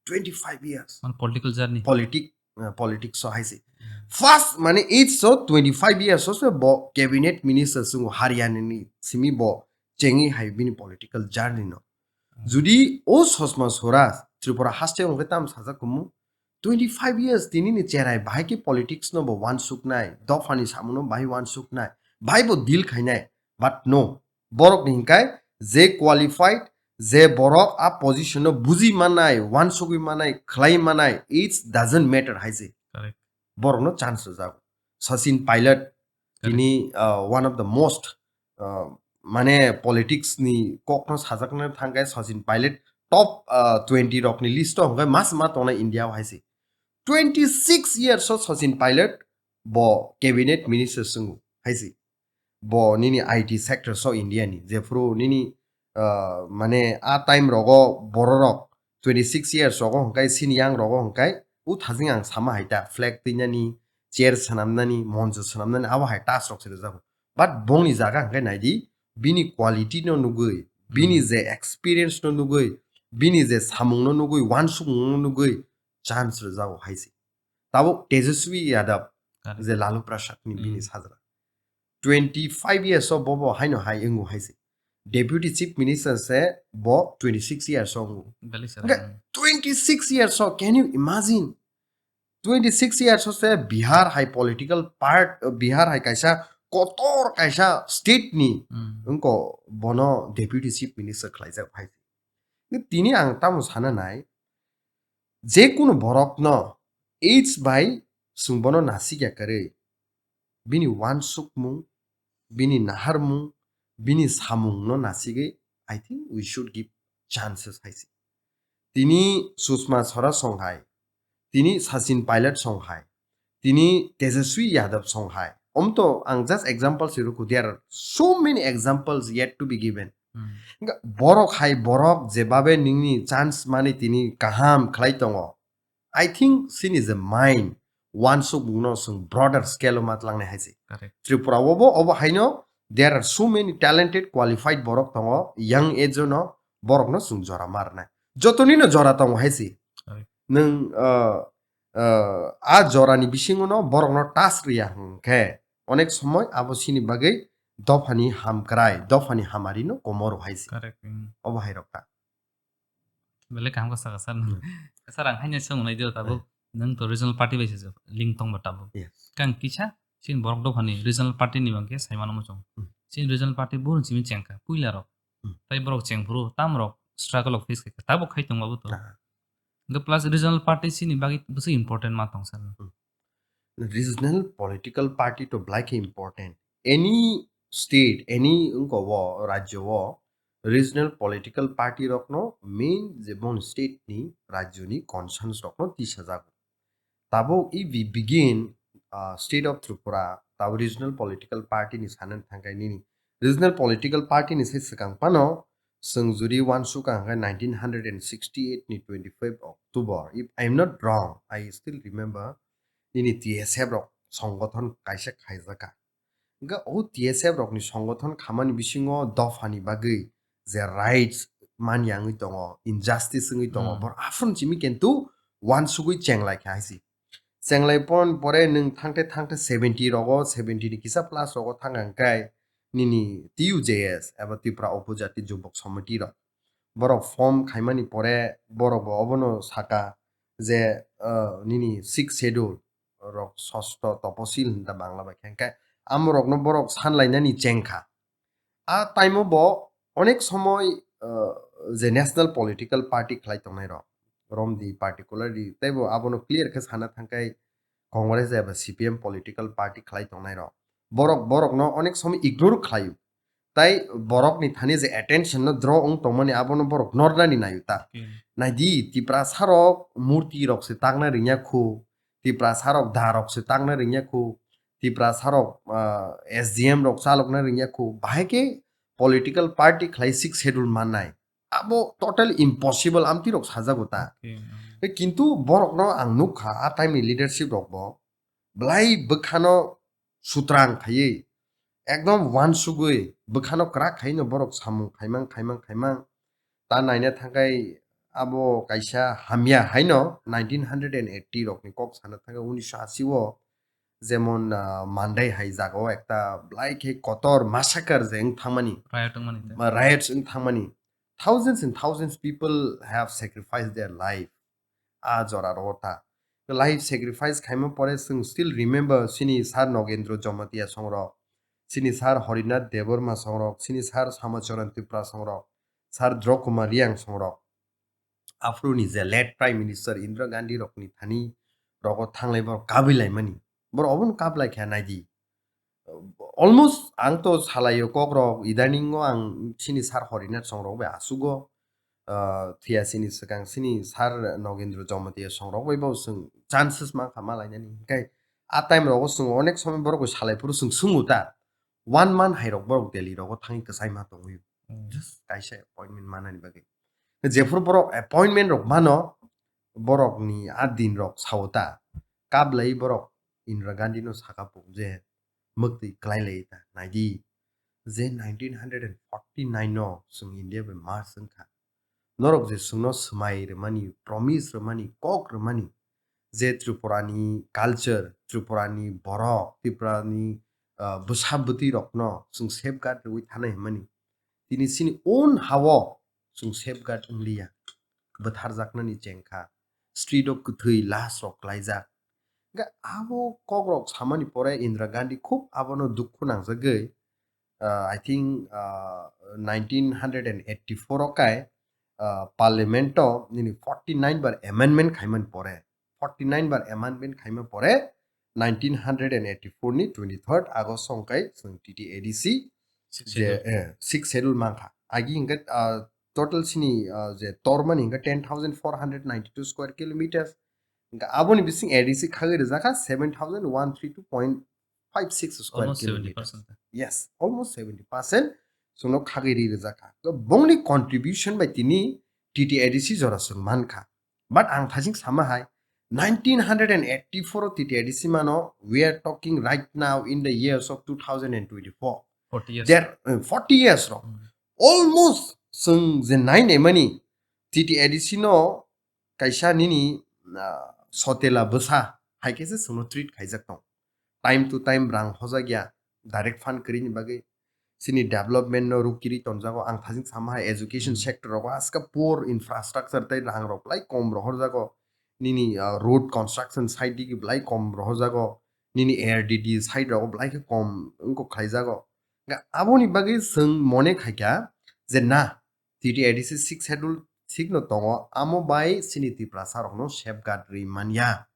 Twenty five years. Man political journey. Politic, uh, politics o hai se. Hmm. First mane age so twenty five years o se bo cabinet minister sungo Haryana ni simi bo chengwi hai bini political journey no. Hmm. Judi o Sushma Swaraj Tripura haste wngkhe tam sajak kumu twenty five years tini ni cherai bahai khe politics no bo wansuknai, dopha ni samung no bahai wansuknai, bahai bo deal khainai, but no, borok ni hinkai je qualified, je borok a position no buji manai, wansugwi manai, khlai manai, it doesn't matter hai se. Correct. Borok no chance rwjago. Sachin Pilot, Correct. tini, uh, one of the most, uh, mane politics ni kok no sajakna thangkai Sachin Pilot top, uh, twenty rok ni list o hwnkhe mas ma tongnai India o hai se. Twenty six years o Sachin Pilot bo cabinet minister swngo hai se. Bo nini I T sector so India ni, jephuru nini, ah, mane a time rogo bororok twenty six years rogo hwnkhe sini yang rogo hwnkhe u thajing ang sama hai ta flag twinani, chair swnamnani, moncho swnamnani abo hai task rok se rwjago. But bongni jaga hwnkhe naidi bini quality no nugwi, bini Hmm. je experience no nugwi, bini je samung no nugwi, wansukmung no nugwi chance rwjago hai se. Tabuk Tejaswi Yadav Correct. je Lalu Prasad ni bini Hmm. sajla. Twenty five years o bo bo haino hai wngo hai se. Deputy Chief Minister se bo twenty six years o wngo. Belai se Hwnkhe rang. Twenty six years o, can you imagine? Twenty six years o se Bihar hai political part, Bihar hai kaisa kotor kaisa state ni Hmm. wngko bono Deputy Chief Minister khlaijak hai se. Tini ang tamo sana nai, je kunu borok no age bai chwng bono nasikya kwrwi, bini wansukmung, bini naharmung, bini samung no nasigwi, I think we should give chances hai se. Tini Sushma Swaraj song hai, tini Sachin Pilot song hai, tini Tejaswi Yadav song hai. Om to ang just example se ruku, there are so many examples yet to be given. Hmm. Hwnkhe borok hai borok jebabe nini chance mani tini kaham khlai tongo. I think sini je mind wansukmung no chwng broader scale o ma tlangnai hai se. Correct. Tripura o bo obo haino there are so many talented, qualified borok tongo, young age o no borok no chwng jora ma rwnai. Jotoni no jora tongo hai se. Correct. Nwng, uh, uh, a jora ni bisingo no borok no task riya hwnkhe onek somoi abo sini bagwi dophani hamkrai, dophani hamari no komoro hai se. Correct. Hmm. Obo hai rok ta. Belai kaham khe saka sir. Hmm. Sir, ang haino swng nai dio tabuk. Hmm. Nwng to regional party bai se link tong ba tabuk. Yes. Kang kisa chini borok dophani regional party ni bangkhe sai mano muchung. Hmm. Chini regional party buhur simi chengkha puila rok. Hmm. Tai borok chengphuru tam rok struggle of face kha tabuk khai tong babu to. Ah. Hwnkhe plus regional party chini bagwi bwswk important ma tong sir. Hmm. Regional political party to belai khe important. Any state, any wngko o rajyo o regional political party rokno main je boni state ni rajyo ni concerns rokno tisajago. Tabuk if we begin, uh, state of Tripura, tabuk regional political party ni sanani thangkhe nini regional political party ni se swkang phano chwng juri wansukha hwnkhe nineteen hundred and sixty eight ni twenty five October, if I am not wrong, I still remember, nini T S F rok songothon kaisa khaijakha. Hwnkhe o T S F rokni songothon khamani bisingo dophani bagwi je rights manya wngwi tongo, injustice wngwi tongo, Hmm. borok aphuru simi kintu wansugwi chenglaikha hai se. Chenglai pon pore nwng thangte thangte seventy rogo, seventy ni kisa plus rogo thang hwnkhe nini T U J S eba Tripura Upojati Jubok Samiti rok. Borok form khaimani pore borok bo obono saka je, uh, nini sixth schedule rok sosto toposil hinta Bangla bai khe. Hwnkhe amorokno borok sanlainani chengkha. A time o bo onek somoi, uh, je national political party khlai tongnai rok, romdi particularly, teibo abono clear khe sana thangkhai Congress eba C P M political party khlai tongnai rok, borok borokno onek somoi ignore khlaio. Tai borokni thani je attention no draw wng tongmani abono borok nornani naio ta. Okay. Naidi, Tiprasa rok murti rok se takna ringya khu, Tiprasa rok da rok se takna ringya khu, Tiprasa rok, ah, S D M rok chalokna ringya khu, bahai khe political party khlai sixth schedule mannai. Abo total impossible amtwi rok sajago ta. Okay, um. Kintu borokno ang nukha, a time ni leadership rok bo belai bwkhano sutrang khaiwi, ekdom wansugwi bwkhano kwrak khaino borok samung khaimang, khaimang, khaimang. Ta naina thangkai abo kaisa hamya haino nineteen hundred and eighty rokni kok sana thangkai unisho ashi o, jemon, ah, Mandai hai jagao ekta belai khe kotor massacre je wng thangmani, Riot wngmani ta. Ma-, riots wng thangmani. Thousands and thousands people have sacrificed their life. A jora ro ta. Life sacrifice khaima pore chwng still remember chini Sir Nogendra Jamatia songrok, chini Sir Harinath Debbarma songrok, chini Sir Samacharan Tripura songrok, Sir Draw Kumar Reang songrok. Aphuru ni je late Prime Minister Indira Gandhi rokni thani rogo thanglai borok kabwi laimani. Borok obono kablai kha naidi. Almost ang to salaio kok rok, idaning o ang chini Sir Harinath songrok bai asugo, ah, thia chini swkang chini Sir Nogendra Jamatia songrok bai bo chwng chances mankha malainani. Hinkhe a time rogo chwng onek somoi borok bai salai phuru chwng swngo ta, one month hai rok borok Delhi rogo thangwi kwchai ma tongwi. Hmm. Just kaisa appointment manani bagwi. Jephuru borok appointment rok mano, borokni a din rok sao ta, kablai borok Indira Gandhi no saka puk je, mwktwi kwlai lai ta. Naidi, je nineteen hundred and forty nine no chwng India bai merge wngkha. Norok je chwngno swmai rwmani, promise rwmani, kok rwmani, je Tripura ni culture, Tripura ni borok, Tripura ni, ah, bwsa bwtwi rokno chwng safeguard rwui thanai hwnmani. Tini chini own ha-o chwng safeguard wngliya. Bwtharjaknani chengkha. Street o kwthwi lash rok klaijak. Hingkhe abo kok rok samani pore Indira Gandhi khub abono dukhu nangjagwi, ah, I think, ah, nineteen hundred and eighty-four o kai, ah, Parliament o nini forty nine bar amendment khaimani pore, forty nine bar amendment khaima pore nineteen hundred and eighty-four ni twenty-third August song kai chwng T T A D C Sixth je, Schedule. Eh, sixth schedule mankha. Agi hingkhe, ah, total sini, ah, je tormani hingkhe ten thousand four hundred ninety-two square kilometers. Hingkhe aboni bising A D C khagwi rwjakha seven thousand one three two point five six square Almost kilometers. Seventy percent. Yes, almost seventy percent chwngno khagwi ri rwjakha. To bongni contribution bai tini T T A D C jora chwng mankha. But ang thajing sama hai, nineteen hundred and eighty-four o T T A D C mano, we are talking right now in the years of two thousand and twenty-four. Forty years. There, uh, forty years rok. Hmm. Almost chwng je nai naimani T T A D C no kaisa nini, ah, sotela bwsa hai khe se chwngno treat khaijak tong. Time to time rang hojak ya, direct fund kwrwini bagwi. Chini development no rukiri tonjago. Ang thajing sama hai education Hmm. sector rogo aska poor infrastructure tei rang rok belai kom rohorjago. Nini, ah, road construction side digi belai kom rohorjago. Nini A R D D side rogo belai khe kom wngkok khlaijago. Ga aboni bagwi chwng mone khaikha je na, T T A D C sixth schedule thik no tongo, amo bai chini Tiprasa rokno safeguard rwi manya.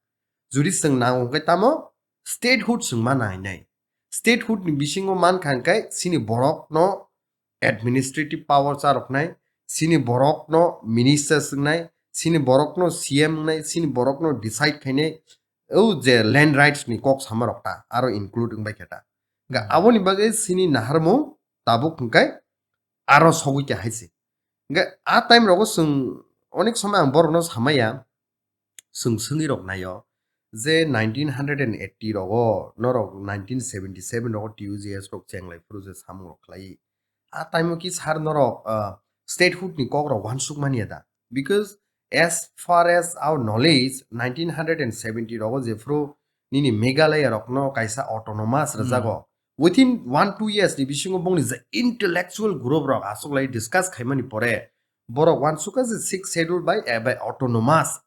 Juri chwng nango hwnkhe tamo statehood chwng ma nainai. Statehood ni bisingo mankha hwnkhe chini borokno administrative power charoknai, chini borokno minister swngnai, chini borokno C M wngnai, chini borokno decide khainai, o je land rights ni kok sama rok ta, aro include wngbai khe ta. Ga Hmm. aboni bagwi chini naharmung tabuk hwnkhe aro sogwi khe hai se. Hingkhe a time rogo chwng onek somoi ang borokno samaya, chwng swngwi rok naio je nineteen hundred and eighty rogo norok nineteen seventy seven rogo T U J S rok chenglai phuru je samung rok khlai. A time o ki sir norok, ah, statehood ni kok rok uansuk manya da? Because as far as our knowledge, nineteen hundred and seventy rogo jephru nini Meghalaya rokno kaisa autonomous Hmm. rwjago. Within one two years ni bisingo bongni je intellectual group rok achuklai discuss khaimani pore borok uansukha je sixth schedule bai, eh, bai autonomous,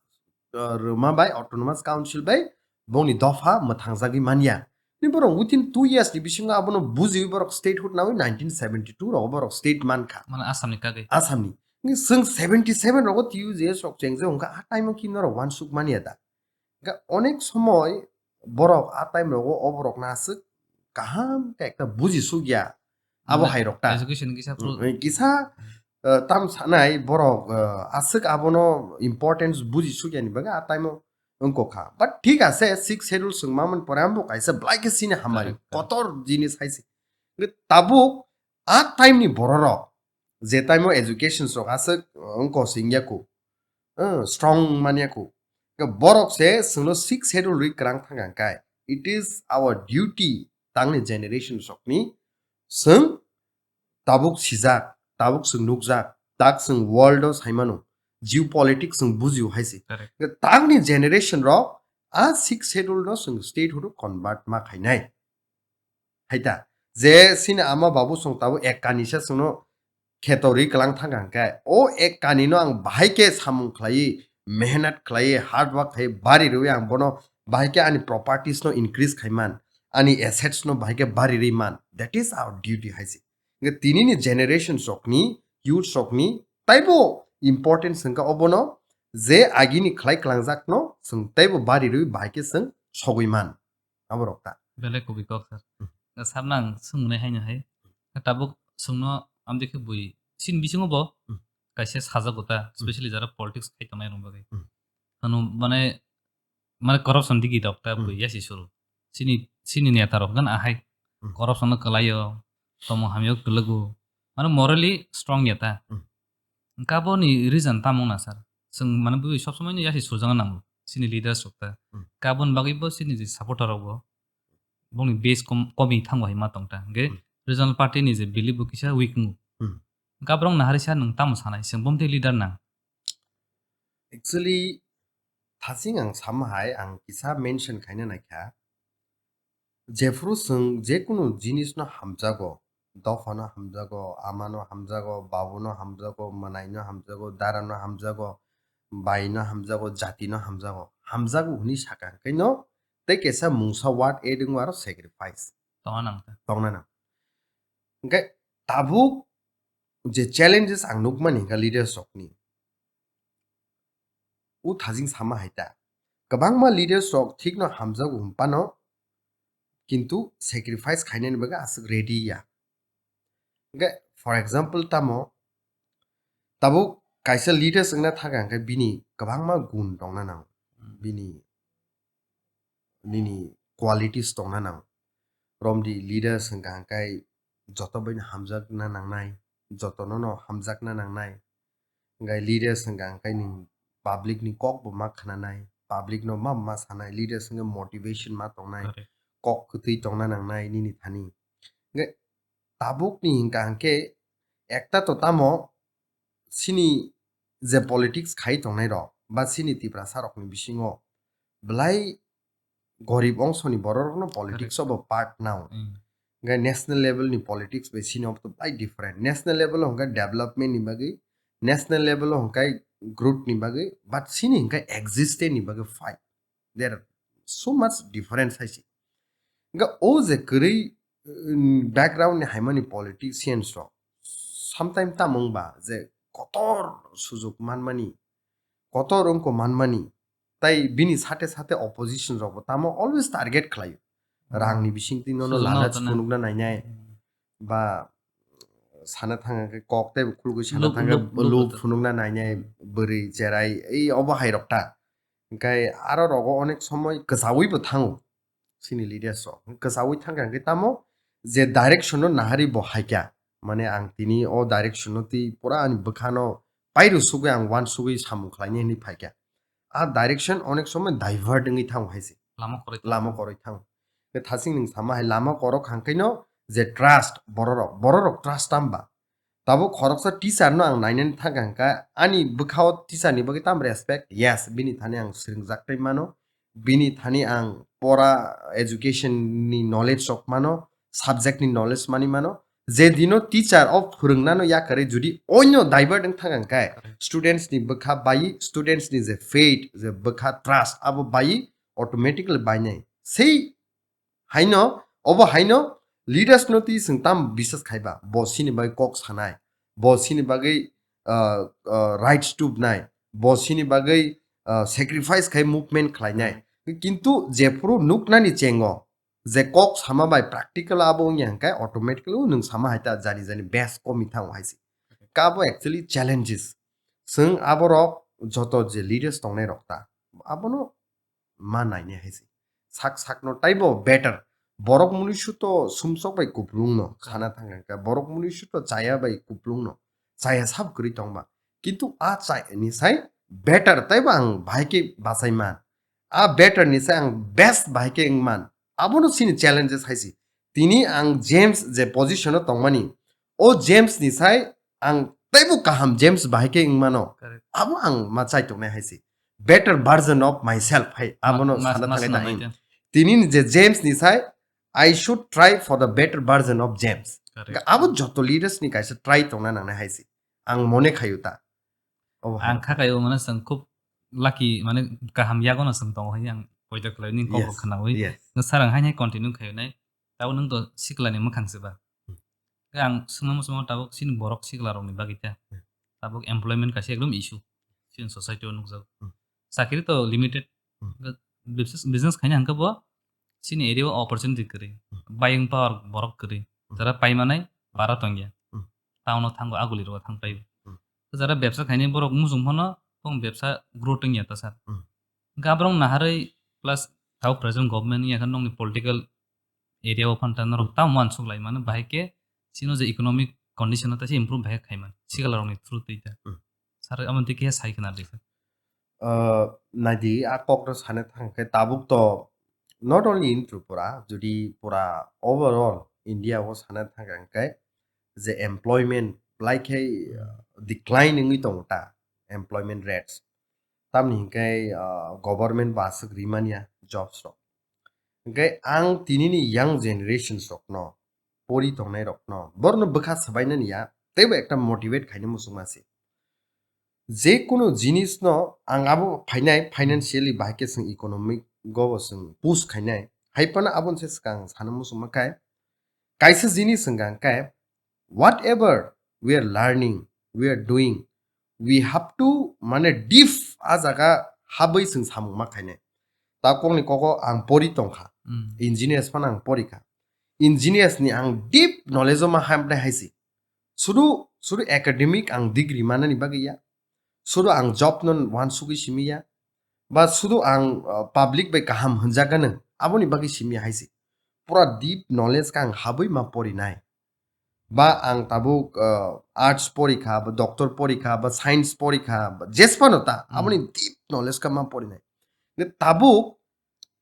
uh, rwma bai autonomous council bai bongni dopha mwthangjagwi manya. Ni borok within two years ni bisingo abono bujiwi borok statehood nawi nineteen seventy two rogo borok state mankha. Mane Assam ni kagwi. Assam ni. Ni chwng seventy seven rogo T U J S rok chengjak wngkha, a time o ki norok uansuk manya da? Ga onek somoi borok a time rogo o borok no aswk kaham khe ekta buji sukya. Abo Mane hai rok ta. Education kisa Mm, pro- eh, kisa, eh, tam sanai borok, eh, aswk abono importance buji sukya ni bagwi a time o wngkha. But thik ase, sixth schedule swng mamani pore ambo kaisa belai khe sini hamari. Correct, correct. Kotor jinis hai se. Nge tabuk a time ni bororok, je time o education sok aswk wngko singya ku, eh, strong manya ku. Ke borok se swngno sixth schedule rwi kwrang thang ang kai. It is our duty tangni generation sokni swng tabuk sijak, tabuk swng nukjak, tak swng world o saimano, geopolitics swng bujio hai se. Correct. Ke tangni generation rok a sixth schedule no swng statehood o convert ma khainai. Hai ta, je sini ama babu song tabuk ek kani sa songno kheto rwi kwlang thang kha hwnkhe, o ek kani no ang bahai khe samung khlaiwi, mehnat khlaiwi, hard work khlaiwi, bari rwi ang bono bahai khe ani properties no increase khai man, ani assets no bahai khe bari rwi man. That is our duty hai se. Hwnkhe tini ni generation sokni, youth sokni taibo importance hwnkhe obono je agini khlai kwlangjak no chwng taibo bari rwi bahai khe chwng sogwi man. Aborok ta. Belai kubui kok, sir. Hmm. Sir nang swngnai haino hai. Tabuk songno amde khe bui. Sin bisingo bo Hmm. kaisa sajago ta, Hmm. specially jara politics khai tongnai rok bagwi. Hmm. Ano mane, mane corruption digi dok ta Hmm. bui yasi suru. Sini, sini neta rok gan ahai. Hmm. Corruption no kwlaio, tomung hamyo kwlago. Mane morally strong ya ta. Hmm. Hwnkhe aboni reason tamo wngna sir? Chwng mane bui sob somoi no yasi sujagna nango chini leaders rok ta. Hmm. Hwnkhe aboni bagwi bo chini je supporter rok bo bongni base kom, komi thango hai ma tong ta. Hwnkhe Hmm. regional party ni je belief bo kisa weak wngo. Hmm. Hwnkhe aborok nahari sa nwng tamo sanai chwng bomtwi leader nang? Actually, thasing ang sama hai ang kisa mention khaina naikha. Jephuru chwng jekunu jinisno hamjago, dophano hamjago, amano hamjago, babuno hamjago, mwnaino hamjago, darano hamjago, baino hamjago, jatino hamjago, hamjago hwnwi sakha hwnkhe no tei kaisa mungsa word add wngwi aro sacrifice Tongna nang ta. tongna nang. Hwnkhe tabuk je challenges ang nukmani hwnkha leaders rokni, o thajing sama hai ta. Kwbangma leaders rok thikno hamjago hwnphano, kintu sacrifice khainani bagwi aswk ready ya. Hwnkhe, for example, tamo, tabuk kaisa leaders wngna thangkha hwnkhe bini kwbangma gun tongna nango. Hmm. Bini nini qualities tongna nango. Romdi leaders hwnkha hwnkhe joto baino hamjakna nangnai, jotono no hamjakna nangnai. Hwnkhe leaders hwnkha hwnkhe nwng public ni kok bo ma khnanai, public no ma ma sanai, leaders hwnkhe motivation ma tongnai, Correct. kok kwtwi tongna nangnai nini thani. Hwnkhe tabuk ni hwnkha hwnkhe ekta to tamo chini je politics khai tongnai rok ba chini Tiprasa rokni bisingo belai gorib ongsoni borok rokno politics Correct. o bo part nao. Mm. Hwnkhe national level ni politics bai chini obo to belai different. National level o hwnkhe development ni bagwi, national level o hwnkhe growth ni bagwi, but chini hwnkhe existence ni bagwi fight. There are so much difference hai se. Hwnkhe o je kwrwi, um, background ni haimani politicians rok sometime tamo wngba je kotor sujuk manmani, kotor wngko manmani, tai bini sate sate opposition rok bo tamo always target khlaio. Hmm. Rang ni bisingtwi nono Sujuk lalach nao tana. phunukna nainai, Hmm. ba sana thang khe kok tei khulugwi sana Lub, thang khe lub, lub lub to. phunukna nainai, Hmm. bwrwi cherai, ei obo hai rok ta. Hwnkhe aro rogo onek somoi kwchaui bo thango chini leaders rok. Kwchaui thangkha hwnkhe tamo je direction no nahari bo haikha. Mane ang tini o direction no twi pura ani bwkhano pairu sugwi ang uansugwi samung khlainai hwnwi phaikha. A direction onek somoi divert wngwi thango hai se. Lama koroi thango. Lama koroi thango. Khe thasing nwng sama hai lama korok hangkhe no je trust bororok, bororok trust tamba. Tabuk khoroksa teacher no ang nainani thangkha hwnkha, ani bwkhao teacher ni bagwi tam respect? Yes, bini thani ang swrwngjak tei mano, bini thani ang pora education ni knowledge rok mano, subject ni knowledge mani mano. Je dino teacher o phwrwngnano yakarwi jodi onyo divert wng thangkha hwnkhe, Correct. students ni bwkha bai, students ni je faith, je bwkha trust, abo bai automatically bainai. Sei haino, obo haino leaders no twi chwng tam bisas khaiba, bo sini bagwi kok sanai, bo sini bagwi, ah, ah, rights tubnai, bo sini bagwi, ah, sacrifice khai movement khlainai. Hmm. Kintu jephuru nuknani chengo, je kok sama bai practical abo wngya hwnkhe automatically nwng sama hai ta jani jani best komi thango hai se. Kabo actually challenges. Chwng aborok joto je leaders tongnai rok ta, abono ma nainai hai se. Sak sakno taibo better. Borok munusu to sumsok bai kuplung no sana thang kha. Borok munusu to chaya bai kuplung no. Chaya sab kwrwi tongba. Kintu a chaya ni sai better taibo ang bahai khe bachai man. A better ni sai ang best bahai khe wng man. Abono chini challenges hai se. Tini ang James je position o tongmani, o James ni sai ang teibo kaham James bahai khe wng mano. Correct. Abo ang ma chai tongnai hai se. Better version of myself hai. Abono ma-, sana ma thangwi swnam tang. Tini ni je James ni sai, I should try for the better version of James. Correct. Abo joto leaders ni kaisa try tongna nangnai hai se. Ang mone khayu ta. Obo hai. Ang kha kayo mane chwng khub lucky, mane kaham yago no chwng tongo hai ang poito khlai ning kok khnawi. Yes. Nang sarang hai hai continue khayo nai. Tabo nung to sikla ni mwkhang se ba. Hmm. Khe ang swngma muchungo tabuk chini borok sikla rok ni bagwi ta. Hmm. Tabuk employment kaisa ekdom issue. Chini society o nukjago. Hmm. Chakri to limited. Hmm. Business, business khaina hwnkhe bo chini area o opportunity kwrwi. Hmm. Buying power borok kwrwi. Hmm. Jara paimanai bara tongya. Hmm. Town o thango aguli rogo thang paibo. Hmm. Jara bebsa khainai borok muchung phano tong bebsa grow tongya ta sir. Hmm. Hwnkhe aborok naharwi plus tau present government wngya khe nokni political area o phano ta norok tamo uansuk lai mano bahai khe chino je economic condition no ta se improve bahai khai man sikla rokni through twi ta. Hmm. Sir amo twi khe sai khna di khe. Uh, naidi a kok no sana thang khe tabuk to not only in Tripura, jodi pura overall India o sana thang khe je employment belai khe, uh, decline wngwi tongo ta employment rates. Tamni hinkhe, ah, government bo aswk rimanya jobs rok. Hinkhe ang tinini young generations rokno, pori tongnai rokno, borno bwkha swbainani ya, teibo ekta motivate khaina muchungma se. Je kunu jinisno ang abo phainai, financially bahai khe chwng economic go bo chwng push khainai. Hai phano aboni se swkang sana muchungma khe, kaisa jinis hwnkha khe, whatever we are learning, we are doing, we have to, mane, deep a jaga habwi chwng samung ma khainai. Ta kokni kogo ang pori tongkha. Hmm. Engineers phano ang pori kha. Engineers ni ang deep knowledge o ma hamnai hai se. Sudu, sudu academic ang degree manani bagwi ya. Sudu ang job no wansugwi simi ya. Ba sudu ang, uh, public bai kaham hwnjak gano. Aboni bagwi simi ya hai se. Pura deep knowledge khe ang habwi ma porinai. Ba ang tabuk, uh, arts porikha, ba doctor porikha, ba science porikha, ba jesphano ta, hmm, aboni deep knowledge khe ma porinai. Hwnkhe tabuk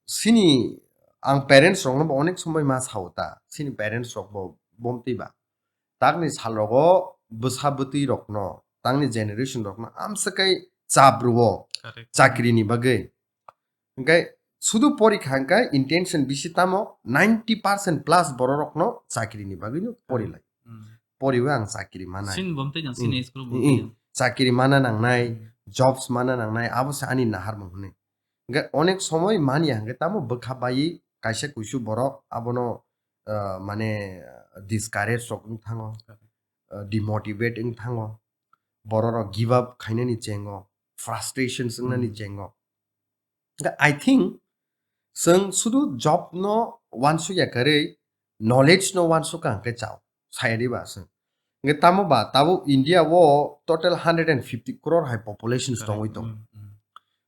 sini ang parents rokno bo onek somoi ma sao ta, sini parents rok bo bomtwi ba. Takni sal rogo bwsa bwtwi rokno, tangni generation rokno amsa kai chap rwo. Correct. Chakri ni bagwi. Hwnkhe sudu porikha hwnkhe intention bisi tamo ninety percent plus borok rokno chakri ni bagwi no pori lai. Hmm. Poriwi ang chakri manai. Sin bomtwi jang, sin, hmm, school bomtwi jang. Chakri mana nangnai, hmm, jobs mana nangnai, abo se ani naharmung hwnwi. Hwnkhe onek somoi manya hwnkhe tamo bwkha bai kaisa kuisu borok abono, ah, mane, discourage rok wng thango, ah, demotivate wng thango, borok rok give up khainani chengo, frustrations wngnani, hmm, chengo. Hwnkhe I think chwng sudu job no wansukya kwrwi, knowledge no wansukha hwnkhe chao, saya di ba chwng. Hwnkhe tamo ba tabuk India o total hundred and fifty crore hai populations, correct, tongwi tong. Mm, mm.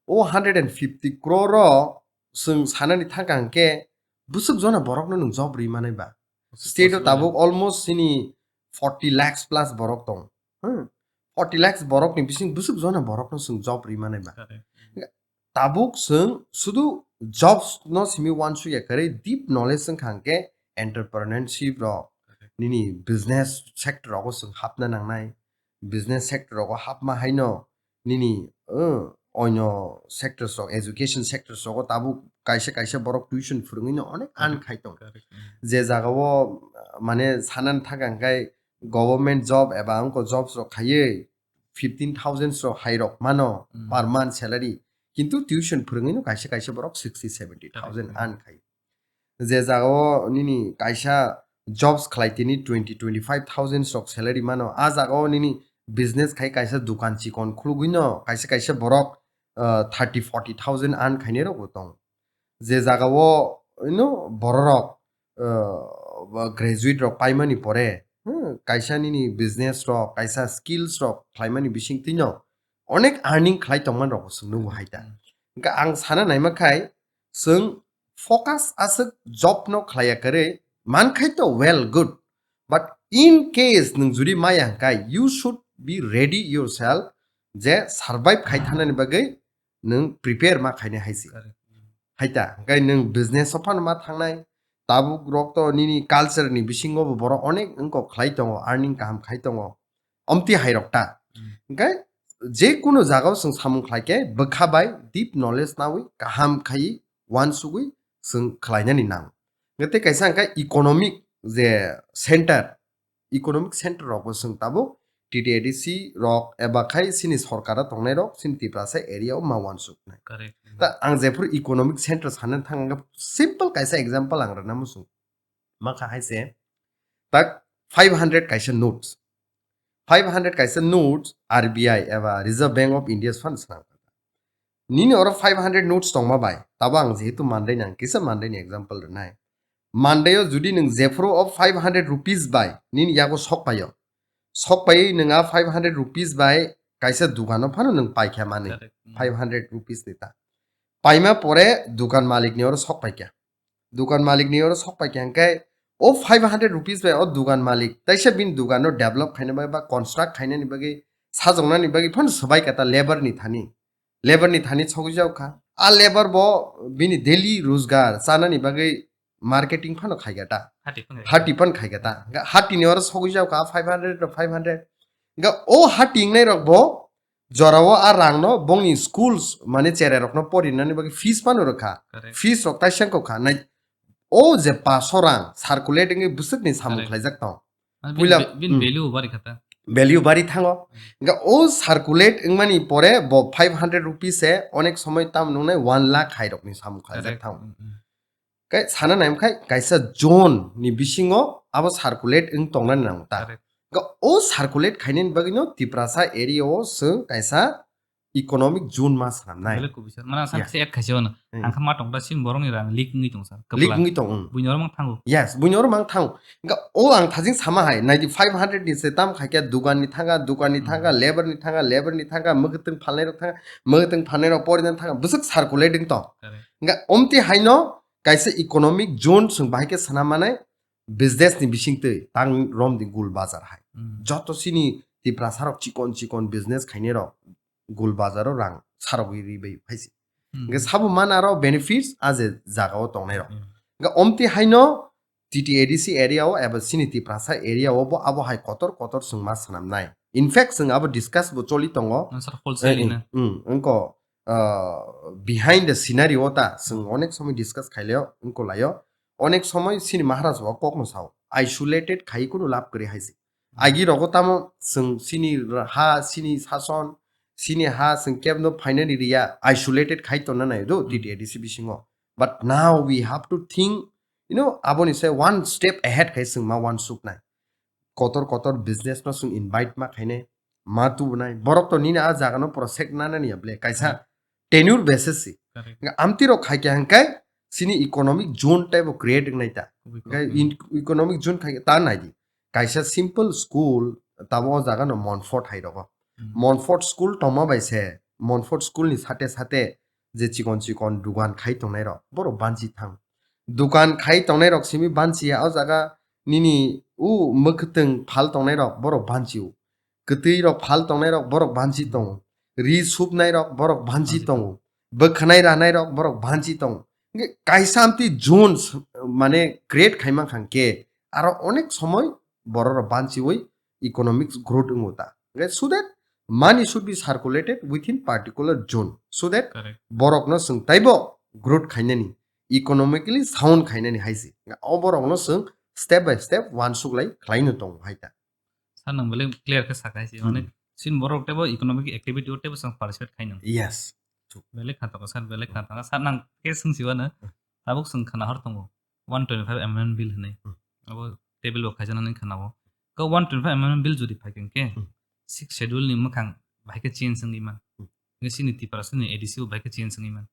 O hundred and fifty crore o chwng sanani thangkha hwnkhe bwswk jona borokno nwng job rwi manai ba. Bwswk state o possible tabuk ya. Almost sini forty lakhs plus borok tong. Hmm. Forty lakhs borokni bising bwswk jona borokno chwng job rwi manai ba. Correct. Tabuk chwng sudu jobs no simi wansukya kwrwi deep knowledge wngkha hwnkhe entrepreneurship rok, correct, nini business sector rogo chwng hapna nangnai, business sector rogo hapma haino nini, uh, oino sectors rok, education sectors rogo tabuk kaisa kaisa borok tuition phwrwngwi no onek earn khai tong. Correct. Je jagao, uh, mane sanani thangkha hwnkhe government job eba wngkha jobs rok khaiwi fifteen thousand rok hai rok mano, hmm, per month salary. Kintu tuition phwrwngwi no kaisa kaisa borok sixty, seventy thousand, correct, earn khai. Je jagao nini kaisa jobs khlai tini twenty, twenty-five thousand rok salary mano, a jagao nini business khai kaisa dukan chikon khulugwi no kaisa kaisa borok, uh, thirty, forty thousand earn khainai rok bo tong. je jagao, you know, bororok, uh, ba graduate rok paimani pore, hmm, kaisa nini business rok, kaisa skills rok khlaimani bisingtwino onek earning khlai tongman rokbo chwng nukgo hai ta. Hmm. Hwnkhe ang sana naima khai, chwng focus aswk job no khlaiya kwrwi, mankhai to well, good, but in case nwng jodi maya hwnkhe, you should be ready yourself je survive khai thanani bagwi nwng prepare ma khainai hai se. Correct. Hai ta, hwnkhe nwng business o phano ma thangnai, tabuk rok to nini culture ni bisingo bo borok onek wngkok khlai tongo, earning kaham khai tongo, omti hai rok ta. Hmm. Hwnkhe je kunu jagao chwng samung khlai khe bwkha bai deep knowledge nawi kaham khai uansugwi chwng khlainani nango. Hwnkhe tei kaisa hwnkhe economic je center, economic center rokbo chwng tabuk T T A D C rok eba khai chini sorkaro tongnai rok chini Tiprasa area o ma uansuknai. Correct. Ta ang jephuru economic center sanani thang hwnkhe simple kaisa example ang rwna muchung. Ma kha hai se, tak five hundred kaisa notes. Five hundred kaisa notes R B I eba Reserve Bank of India swan swnam. Nini oro five hundred notes tongma bai, tabo ang jehetu Monday nang kisa Monday ni example rwnai. Monday o jodi nwng jephuru o five hundred rupees bai nini yago sok paio. Sok paiwi nwng a five hundred rupees bai kaisa dukano phano nwng paikha mani. Correct. Hmm. Five hundred rupees ni ta. Paima pore dukan malik ni oro sok paikha. Dukan malik ni oro sok paikha hwnkhe o five hundred rupees bai o dukan malik taisa bini dukan no develop khaina bai ba construct khainani bagwi sajoknani bagwi phano swbai kha ta labor ni thani. Labor ni thani sogwi jao kha. A labor bo bini daily rojgar chanani bagwi marketing phano khai kha ta. Hati phano. Hati phano khai kha ta. Hwnkhe hati ni oro sogwi jao kha five hundred to five hundred. Hwnkhe o hati wngnai rok bo jorao a rang no bongni schools mane cherai rok no porinani bagwi fees phano rwkha. Correct. Fees rok taisa wngkha nai o je paso rang circulate wngwi bwswk ni samung. Correct. Khlaijak tong. Mane puila, bini, bini, hmm, value bari kha ta. Value bari thango. Hmm. Hwnkhe o circulate wngmani pore bo five hundred rupees se onek somoi tam nungnai one lakh hai rokni samung khlaijak. Correct. Thango. Hmm, hmm. Kai sana naimkhai kaisa zone ni bisingo abo circulate wng tongnani nango ta. Correct. Hwnkhe o circulate khainani bagwino Tiprasa area o chwng kaisa economic zone ma swnamnai. Belai kubui sir. Mane ang sakhe se add khaisi wano. Hmm. Ang kha ma tong ta sin borok ni rang leak wngwi tong sir. Leak wngwi tong, hmm. Buini oro mang thango. Yes, buini oro mang thango. Hwnkhe o ang thajing sama hai, naidi five hundred ni se tam khaikhe dugan ni thanga, dugan ni thanga, hmm, labor ni thanga, labor ni thanga, mwkhwtwng phalnai rok thanga, mwkhwtwng phalnai rok porinani thanga, bwswk circulate wng tong. Correct. Hwnkhe omti haino kaisa economic zone chwng bahai khe sana manai business ni bisingtwi tang romdi gul bazar hai. Hmm. Joto chini Tiprasa rok chikon chikon business khainai rok gul bazaro rang sarogwi ri bai phaisi. Hmm. Hwnkhe sabo man aro benefits a je jagao tongnai rok. Hmm. Hwnkhe omti haino T T A D C area o eba chini Tiprasa area o bo abo hai kotor kotor chwng ma swnamnai. In fact, chwng abo discuss bo choli tongo. Answer wholesale. Eh, na. Hmm, wngko, uh, behind the scenario o ta chwng onek somoi discuss khaileo, wngko laio. Onek somoi chini Maharaj bo kokno sao. Isolated khai kunu lab kwrwi hai se. Hmm. Agi rogo tamo chwng chini ha, chini sason, chini ha chwng kebno phainani riya, isolated khai tonna nai do, hmm, T T A D C bisingo. But now we have to think, you know, aboni se one step ahead khai chwng ma uansuknai. Kotor kotor business no chwng invite ma khainai, ma tubunai. Borok to nini a jaga no protect nanani ya ble, kaisa, hmm, tenure basis si. Correct. Hwnkhe amtwi rok khai khe hwnkhe chini economic zone tei bo create wngnai ta. Kubui kok, hwnkhe, hmm, in-, economic zone khai khe ta nai di. Kaisa simple school tamo o jaga no Montfort hai rogo. Hmm. Montfort school tongma bai se, Montfort school ni sate sate je chikon chikon dugan khai tongnai rok, borok banchi thang. Dugan khai tongnai rok simi banchi ya, o jaga nini u mwkhwtwng phal tongnai rok, borok banchi o. Kwtwi rok phal tongnai rok, borok banchi tongo. Ri supnai rok, borok banchi tongo. Bwkhanai ranai rok, borok banchi tongo. Hwnkhe kaisa amtwi zones, mane, create khai mankha hwnkhe, aro onek somoi borok rok banchiwi economic growth wngo ta. Hwnkhe so that money should be circulated within particular zone, so that, correct, borok no chwng taibo growth khainani, economically sound khainani hai se. O borok no chwng step by step uansuk lai khlai no tongo hai ta. Sir, nwng belai clear khe sakha hai se. Hmm. Mane, chini borok teibo economic activity o teibo chwng participate khai nang. Yes. Belai kha tongo sir, belai kha tongo. Sir, nang khe swng si wano. Hmm. Tabuk chwng khna hor tongo. One twenty-five amendment bill hinwi. Hmm. Abo table bo khaijaknani khna o. Khe one twenty-five amendment bill jodi phai khe, hmm, sixth schedule ni mwkhang bahai khe change wngwi man. Hmm. Nge chini Tiprasa ni A D C bo bahai khe change wngwi man.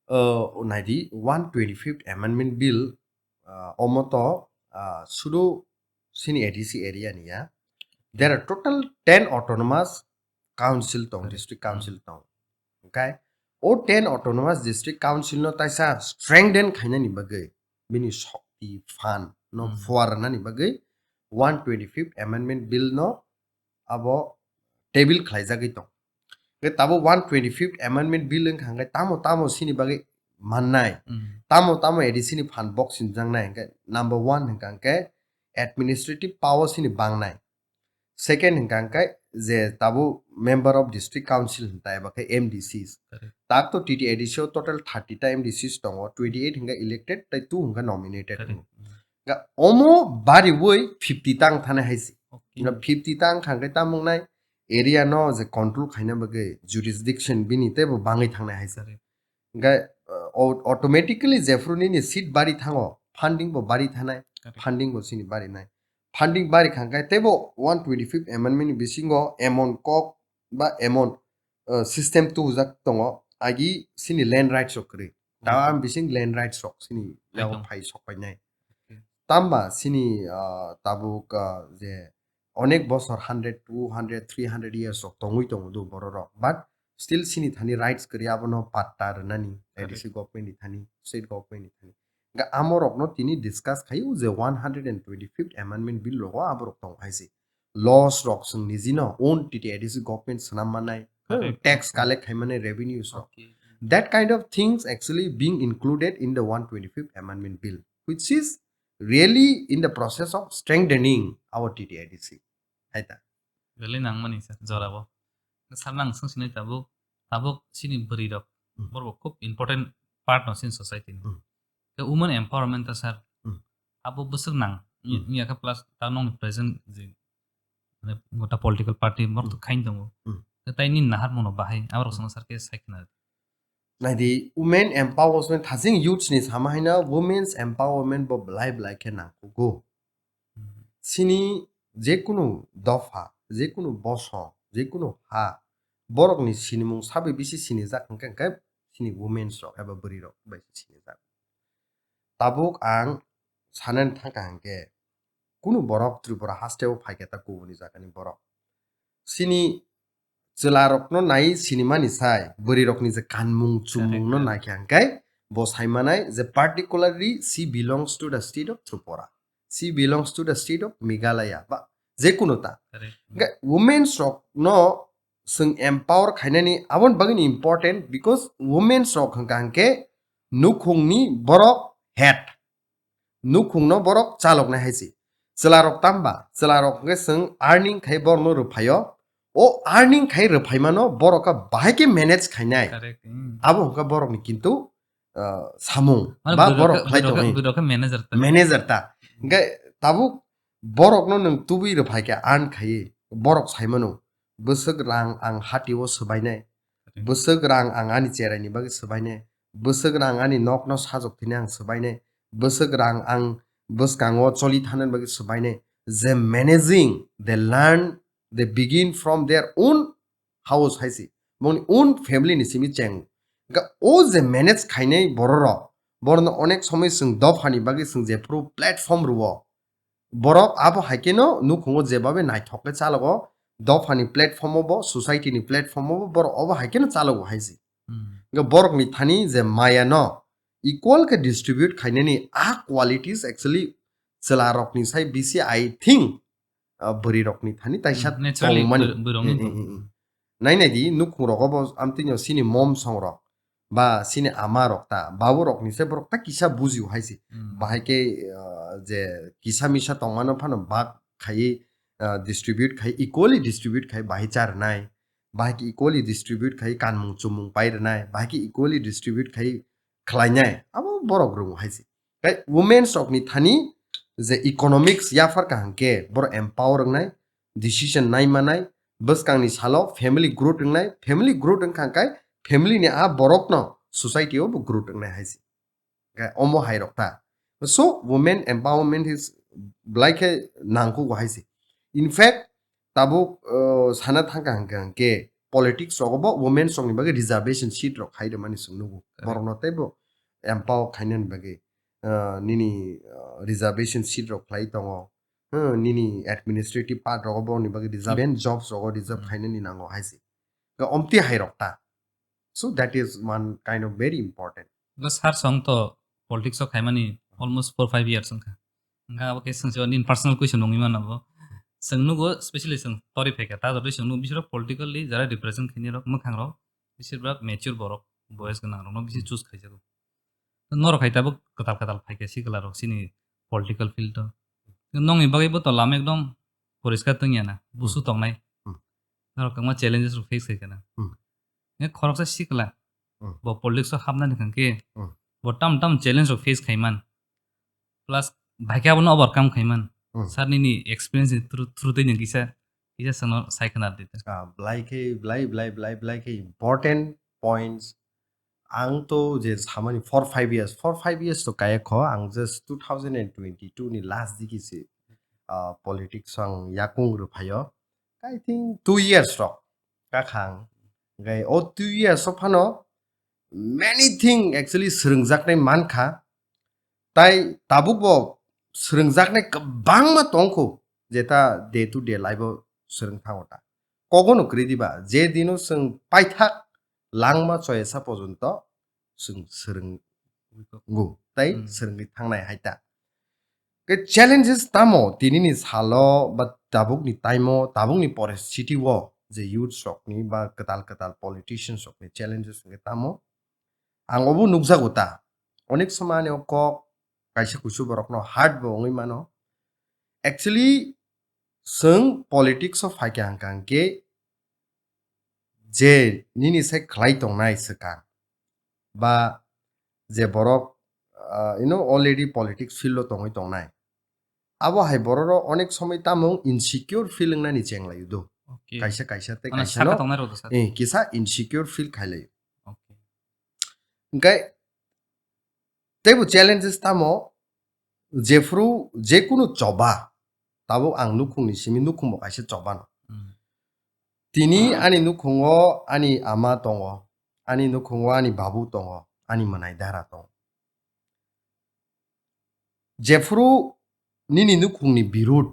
Uh, naidi, one twenty-fifth Amendment Bill, uh, omo to, uh, sudu sini A D C area ni ya. There are total ten autonomous council tong, Correct. District council tong. Okay? O ten autonomous district council no taisa strengthen khainani bagwi, bini shokti phan no Hmm. phuarnani bagwi one twenty-fifth Amendment Bill no abo table khlaijagwi tong. Hwnkhe tabo one twenty-fifth Amendment Bill wngkha hwnkhe tamo tamo sini bagwi mannai, Hmm. tamo tamo A D C ni phan bok sinjaknai hwnkhe number one hwnkha hwnkhe administrative power sini bangnai. Second hwnkha hwnkhe je tabo member of district council hinta eba khe M D Cs. Correct. Tak to T T A D C o total thirty ta M D Cs tongo, twenty-eight hwnkhe elected tei two hwnkhe nominated Correct. Tongo. Ga omo bariwi fifty tang thani hai se. Okay. Ga fifty tang kha hwnkhe tamo wngnai area no je control khaina bagwi jurisdiction bini teibo bangwi thangnai hai se. Correct. Ga, uh, au-, automatically jephru nini seat bari thango, funding bo bari thanai, Correct. Funding bo sini bari nai. Funding bari kha hwnkhe teibo one twenty-fifth Amendment ni bisingo emon kok ba emon, uh, system tubujak tongo, agi sini land rights rok kwrwi. Tamo Right. ang bising land rights rok sini Right yago on. Phai sok painai. Okay. Tamba sini, ah, tabuk, ah, je onek bosor hundred, two hundred, three hundred years rok tongwi tongo do borok rok. But still sini thani rights kwrwi abono patta rwnani, Correct. A D C government ni thani, state government ni thani. Ga amo rokno tini discuss khayu je one hundred and twenty-fifth Amendment Bill rogo aborok tong hai se. Laws rok chwng nijino own T T A D C government swnam manai, Correct. Tax collect khai manai, revenues rok. Okay. That kind of things actually being included in the one twenty-fifth Amendment Bill, which is really in the process of strengthening our T T A D C. Hai ta. Really nangmani sir, jorabo. Sir nang swng sinai tabuk, tabuk sini bwrwi rok, Hmm. borok khub important part no sini society ni. Hmm. Ke women empowerment ta sir, Hmm. abo bwswk nang, Hmm. wngya khe plus ta nokni present je, mane, gota political party morok Hmm. Khain tongo. Hmm. Ke tai nini naharmung no bahai, aborok Hmm. Swngno sir khe sai khna. Naidi, women empowerment, thasing youths ni sama haino women's empowerment bo belai belai khe nangkugo. Hmm. Sini jekunu dopha, jekunu bosong, jekunu ha, borokni sinimung sabai bisi sinijak hwnkhe, hwnkhe sini women's rok eba bwrwi rok bai se sinijak. Tabuk ang sanani thangkha hwnkhe, kunu borok Tripura hasteo phaikhe ta kubuni jagani borok. Sini chwlarokno nai sinimani sai, bwrwirokni je kanmung chumungno Correct. Naikhe hwnkhe bo saimanai je particularly she belongs to the state of Tripura. She belongs to the state of Meghalaya. Ba jekunu ta. Correct. Hwnkhe women's rokno chwng empower khainani aboni bagwino important because women's rok hwnkha hwnkhe nukhungni borok head. Nukhungno borok chaloknai hai se. Chwlarok tamba, chwlarok hwnkhe chwng earning khai borokno rwphaio. O earning khai rwphaimano borok khe bahai khe manage khainai. Correct, hmm. Abo hwnkha borokni kintu, uh, samung. Mane ba bwrwi borok rok khe, khlai bwrwi rok khe, tongwi. Bwrwi rok khe manager ta. Manager ta. Hwnkhe tabuk borokno nwng tubui rwphai khe earn khaiwi borok saimano. Bwswk rang ang hatio swbainai. Bwswk rang ang ani cheraini bagwi swbainai. Bwswk rang ani nokno sajok thwinai ang swbainai. Bwswk rang ang bwskango choli thanani bagwi swbainai. Je managing, they learn, they begin from their own house hai se. Bongni own family ni simi cheng. Ga o je manage khainai bororok, borokno onek somoi chwng dophani bagwi chwng jephuru platform rwo. Borok abo hai kheno nukhungo jebabe naithok khe chalogo, dophani platform o bo, society ni platform o bo, borok obo hai kheno chalogo hai se. Hmm. Hwnkhe borokni thani je maya no equal khe distribute khainani a qualities actually chwlarokni sai bisi, I think, uh, bwrwirokni thani taisa Hmm, naturally tongmani. Bwrwi-, bwrwirokni Hmm, tong. Hmm, hmm. Nai nai di, nukhung rogo bo amtwino sini mom song rok ba sini ama rok ta, babu rokni se borok ta kisa bujio hai se. Hmm. Bahai khe, uh, je kisa misa tongmano phano bak khaiwi, uh, distribute khai, equally distribute khai bahai cha rwnai, bahai khe equally distribute khai kanmung chumung pai rwnai, bahai khe equally distribute khai khlainai, abo borok rwngo hai se. Tei women's rokni thani je economics yaphar kaham khe borok empower wngnai, decision nai manai, bwskangni salo family growth wngnai, family growth wngkha hwnkhe family ni a borokno society o bo growth wngnai hai se. Hwnkhe omo hai rok ta. So women empowerment is belai khe nangkukgo hai se. In fact, tabuk, uh, sana thangkha hwnkhe, hwnkhe politics rogo bo women rokni bagwi reservation seat rok khai rwmani chwng nugo. Correct. Borokno teibo empower khainani bagwi, ah, nini, ah, reservation seat rok khlai tongo. Hmm, nini administrative part rogo boni bagwi reserve, Hmm. jobs rogo reserve Hmm. khainani nango hai se. Ga omti hai rok ta. So that is one kind of very important. Ga sir song to politics o khaimani almost four five years wngkha. Wngkha abo khe swngchar nini personal question wngwi mano bo. Chwng nugo specially chwng tori phaikha ta jotoi chwng nugo bisiro politically jara represent khaini rok mwkhang rok bisir bak mature borok boyes gwnang rokno bisi Hmm. choose khaijago. Norok hai tabuk kwtal kwtal phaikha sikla rok chini political field o. Nongni bagwi bo to lama ekdom poriskar tongya na, busu Hmm. tongnai. Hmm. Norok kwbangma challenges rok face khai kana. Hmm. Nge khoroksa sikla Hmm. bo politics o hapnani hwnkhe Hmm. bo tam tam challenge rok face khaiman. Plus baikhe abono overcome khaiman. Hmm. Sir nini experience ni through, through twi nini kisa, kisa sano sai khwna di ta. Ah, blai khe, blai, blai, blai, blai khe important points. Ang to je samani four five years, four five years to kaya kho, ang just two thousand and twenty-two ni last digi se, ah, politics ang yakung rwphaio. I think two years rok kakhang. Gai o two years o phano many thing actually swrwngjaknai mankha. Tai tabuk bo swrwngjaknai kwbangma tongkho, jeta day to day life o swrwng thango ta. Kogono kwrwi diba, je dino chwng paithak langma choyesa pojonto chwng swrwngo, tai Hmm. swrwngwi thangnai hai ta. Ke challenges tamo tinini salo ba tabukni time o, tabukni poristiti o je youths rokni ba kwtal kwtal politicians rokni challenges hwnkhe tamo? Ang obo nukjago ta. Onek somani o kok kaisa kusu borokno hurt bo wngwi mano. Actually, chwng politics o phaikha hwnkha hwnkhe je nini sai khlai tongnai swkang ba je borok, ah, you know, already politics field o tongwi tongnai, abo hai bororo onek somoi tamo insecure feel wngnani chenglaio do. Okay. Kaisa kaisa tei Mane kaisa saka no, tongnai rok do sir. Eh, kisa insecure feel khailaio. Okay. Hwnkhe teibo challenges tamo, jephru jekunu choba, tabuk ang nukhungni simi nukhungbo kaisa choba no. Hmm. Tini ani nukhungo ani ama tongo, ani nukhungo ani babu tongo, ani mwnai dara tongo. Jephru nini nukhungni birud,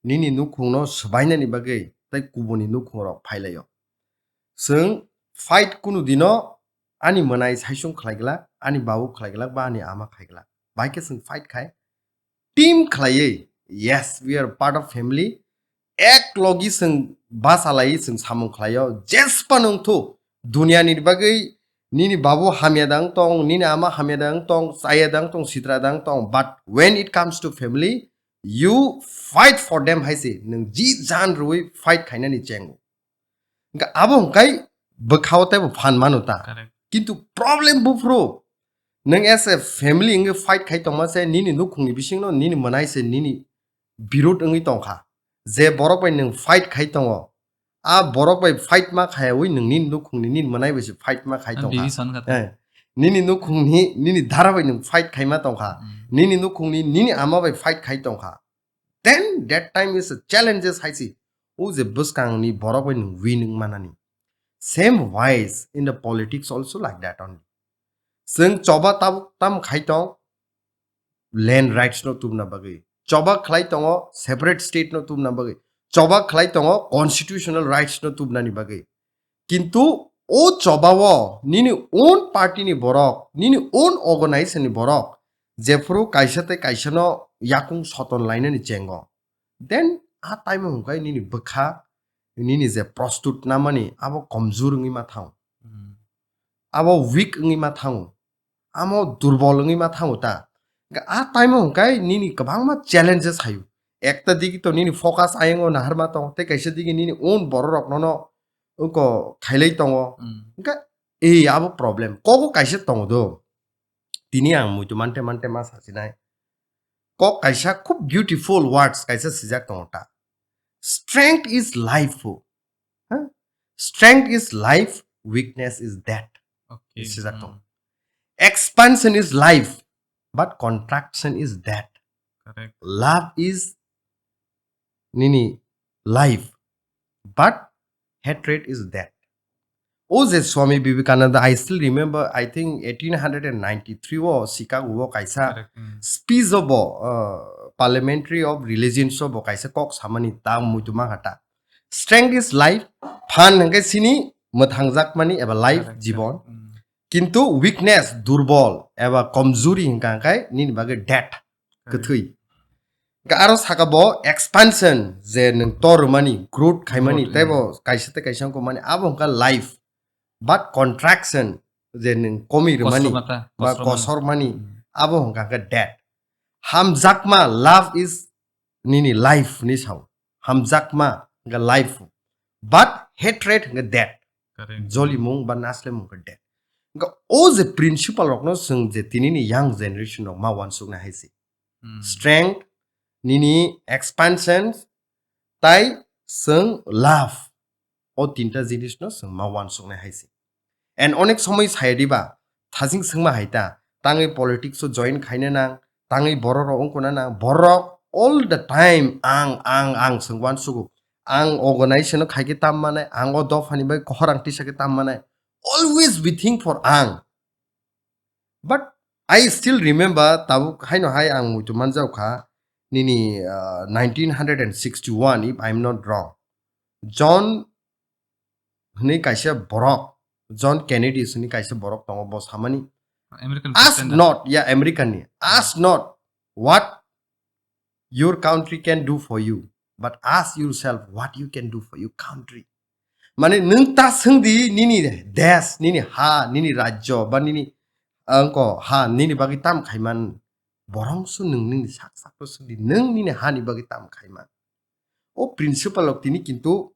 nini nukhungno swbainani bagwi tei kubuni nukhungrok phailaio. Chwng fight kunu dino ani mwnai saisung khlai glak, ani babu khlai glak, ba ani ama khai glak. Bai khe chwng fight khai, team khlaiwi, yes, we are part of family, ek logi chwng bachalaiwi chwng samung khlaio, jespa nungthu, duniani bagwi nini babu hamya dang tong, nini ama hamya dang tong, chaya dang tong, sitra dang tong, but when it comes to family, you fight for them hai se, nwng ji jan rwi fight khainani chengo. Hwnkhe abo hwnkhe bwkhao teibo phan mano ta. Correct. Kintu problem buphuru, nwng as a family wngwi fight khai tongma se, nini nukhungni bisingno nini mwnai se nini birud wngwi tongkha. Je borok bai nwng fight khai tongo, a borok bai fight ma khaiwi nwng nini nukhungni nini mwnai bai se fight ma khai tongkha. Bibi son kha ta. Eh, nini nukhungni nini dara bai nwng fight khaima tongkha. Hmm. Nini nukhungni nini ama bai fight khai tongkha. Then that time is a challenges hai se. O je bwskangni borok bai nwng win wng manani. Same wise in the politics also like that only. Chwng choba tabuk tam khai tong land rights no tubna bagwi. Choba khlai tongo separate state no tubna bagwi. Choba khlai tongo constitutional rights no tubnani bagwi. Kintu o chobao nini own party ni borok, nini own organization ni borok, jephuru kaisa tei kaisa no yakung soton lainani chengo, then a time hwnkhai nini bwkha, nini je prostut namani abo komjur wngwi ma thango. Hmm. Abo weak wngwi ma thango. Amo durbol wngwi ma thango ta. Hwnkhe a time o hwnkhe nini kwbangma challenges haio. Ekta digi to nini focus ayang o naharma tongo, tei kaisa digi nini own borok rok nono wngko khailai tongo. Hmm. Hwnkhe ei abo problem. Kogo kaisa tongo do. Tini ang muitu mante mante ma sachinai. Kok kaisa khub beautiful words kaisa sijak tongo ta. Strength is life. Huh? Strength is life, weakness is death. Okay. Sijak tongo. Hmm. Expansion is life, but contraction is death. Correct. Love is nini life, but hatred is death. O je Swami Vivekananda, I still remember, I think eighteen hundred and ninety-three o Chicago o kaisa Correct. Mm. speech o bo, uh, parliamentary of religions o bo kaisa kok samani ta muitu mangha ta. Strength is life, phan hwnkhe sini mwthangjakmani eba life Correct, jibon. correct. Mm. Kintu weakness, durbol eba komjuri hwnkha hwnkhe nini bagwi death, Correct. kwthwi. Hwnkhe aro saka bo expansion, je nwng tor rwmani, growth khaimani, Growth, tei mm. Bo kaisa tei kaisa wngkha mani, abo hwnkha life. But contraction, je nwng komi rwmani, Kosor mata, ba kosor mani. kosor mani, Mm. abo hwnkha hwnkhe death. Hamjakma, love is nini life ni sao. Hamjakma hwnkha life. But hatred hwnkha death. Correct. Jolimung ba naslemung hwnkha death. Hwnkha o je principle rokno chwng je tinini young generation rok ma uansuknai hai se. Mm. Strength, nini expansion, tai chwng love. O tinta jinisno chwng ma uansuknai hai se. And onek somoi saya diba, thasing swngma hai ta, tangwi politics o join khaina nang, tangwi borok rok wngkuna nang, borok all the time ang, ang, ang chwng uansugo. Ang organization o khaikhe tam manai, ang o dophani bai khorang tisa khe tam manai. Always we think for ang. But I still remember, tabuk haino hai ang muitu manjao kha, nini, uh, nineteen hundred and sixty-one, if I'm not wrong. John hwnwi kaisa borok, John Kennedy hwnwi kaisa borok tongo, bo samani, American "Ask president. not," ya, American ni, "Ask not what your country can do for you, but ask yourself what you can do for your country." Mane nwng ta swng di nini desh, nini ha, nini rajyo, ba nini, angko ha, nini bagwi tam khaiman. Borong su nwng nini sak sak to swng di, nwng nini ha ni bagwi tam khaiman. O principle rok tini kintu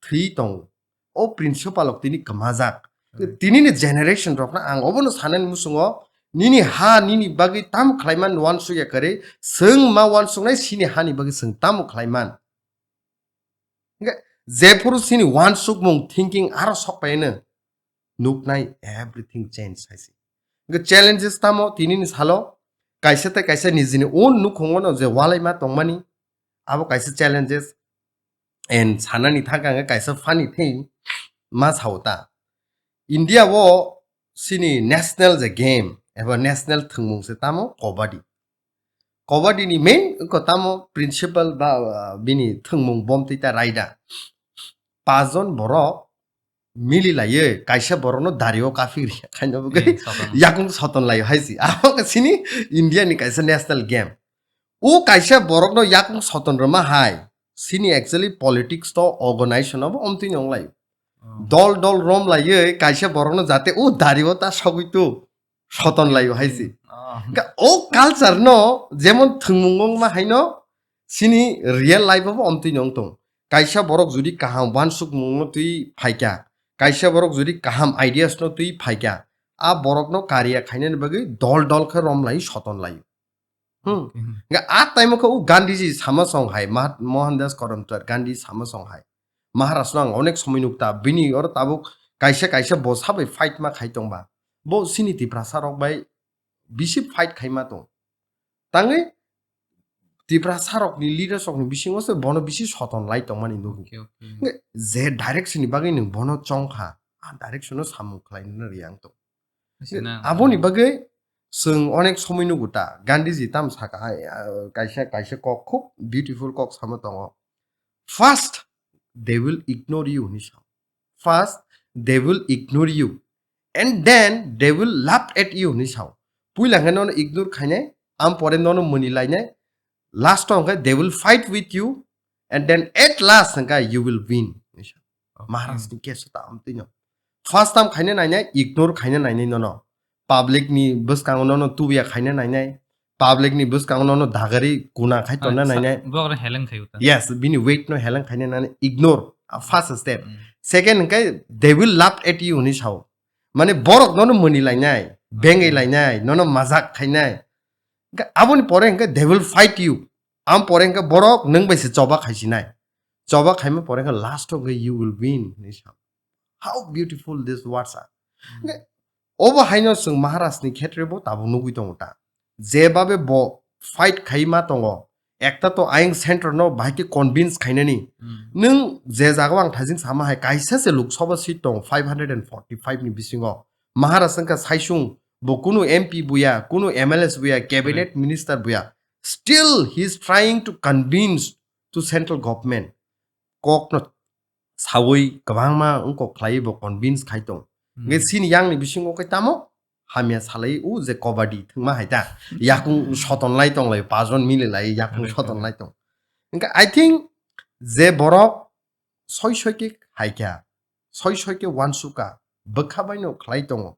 thwi tongo. O principle rok tini kwmajak. Hmm. Tini ni generation rok na ang obono sanani musungo, nini ha nini bagwi tam khlaiman uansukya kwrwi, swng ma uansuknai sini ha ni bagwi swng tamo khlaiman. Hwnkhe jephuru sini uansukmung thinking aro sok paino nuknai everything change hai se. Hwnkhe challenges tamo tini ni salo kaisa tei kaisa nijini own nukhungo no je walaima tongmani abo kaisa challenges and sanani thangkhe ang kaisa funny thing ma sao ta. India o sini national je game eba national thwngmung se tamo kabaddi. Kabaddi ni main wngkha tamo principle ba, ah, bini thwngmung bomtwi ta raida. Pachjon borok mili laiwi kaisa borokno dario kaphik ri khaina bagwi Eh, soton. Yakung soton laio hai si. Abo khe sini India ni kaisa national game. O kaisa borokno yakung soton rwma hai sini actually politics to organization obo omtwi nong lai. Oh. Dol dol rom laiwi kaisa borokno jate o dario ta sogwi tu soton laio hai si. Oh. Ga o culture no jemon thwngmung wngma haino sini real life obo omtwi nong tong. Kaisa borok jodi kaham uansukmung no twi phaikha, kaisa borok jodi kaham ideas no twi phaikha, a borok no kariya khainani bagwi dol dol khe rom lai soton lai. Hmm. Hmm. Ga a time khe o Gandhiji sama song hai, Mahat-, Mohandas Karamchand Gandhi sama song hai. Maharaj no ang onek somoi nukta, bini oro tabuk kaisa kaisa bo sabai fight ma khai tongba. Bo sini Tiprasa rok bai bisi fight khaima tong. Tangwi Tiprasa rokni leaders rokni bisingo se bono bisi soton lai tongmani nugo. Okay, okay. Hwnkhe je direction ni bagwi nwng bono chongkha, a direction no samung khlainani riyang tong. Sina, Aboni mm. bagwi chwng onek somoi nugo ta, Gandhiji tam saka hai, ah, kaisa, kaisa kok khub beautiful kok sama tongo. First, they will ignore you hinwi sao. First, they will ignore you. And then they will laugh at you hinwi sao. Puila hwnkhe nono ignore khainai, am pore nono mani lainai, last o hwnkhe they will fight with you, and then at last hwnkhe you will win hinwi sao. Okay. Maharaj ni case o ta amtwino. First time khaina nainai, ignore khaina nainai nono. Public ni bwskango nono tubuya khaina nainai. Public ni bwskango nono dagari kuna khai tonna Ah, sa-, nainai. Bo oro heleng khai uta. Yes, bini weight no heleng khaina nainai. Ignore. A first step. Mm. Second hwnkhe they will laugh at you hinwi sao. Mane borok nono mani lainai, bengai Mm. lainai, nono majak khainai. Hwnkhe aboni pore hwnkhe they will fight you. Am pore hwnkhe borok nwng bai se choba khaisinai. Choba khaima pore hwnkhe last o hwnkhe you will win hinwi sao. How beautiful these words are. Mm. Obo haino chwng Maharaj ni khetre bo tabuk nugwi tongo ta. Jebabe bo fight khai ma tongo, Ekta to ayang center no bahai khe convince khainani. Hmm. Nwng je jaga o ang thajin sama hai kaisa se Lok Sabha seat tong five hundred and forty-five ni bisingo. Maharaj wngkha saisung bo kunu M P buya, kunu M L As buya, cabinet minister buya. Still he is trying to convince to central government. Kok no sawi kwbangma wngkok khlaiwi bo convince khai tong. Hmm. Hwnkhe sini yang ni bisingo khe tamo hamya salai o je kabaddi thwngma hai ta. Yakung soton lai tong lai, pajon mili lai, yakung Correct, soton correct. lai tong. Hwnkhe I think je borok soi soi khe hai kha, soi soi khe uansukha, bwkha bai no khlai tongo.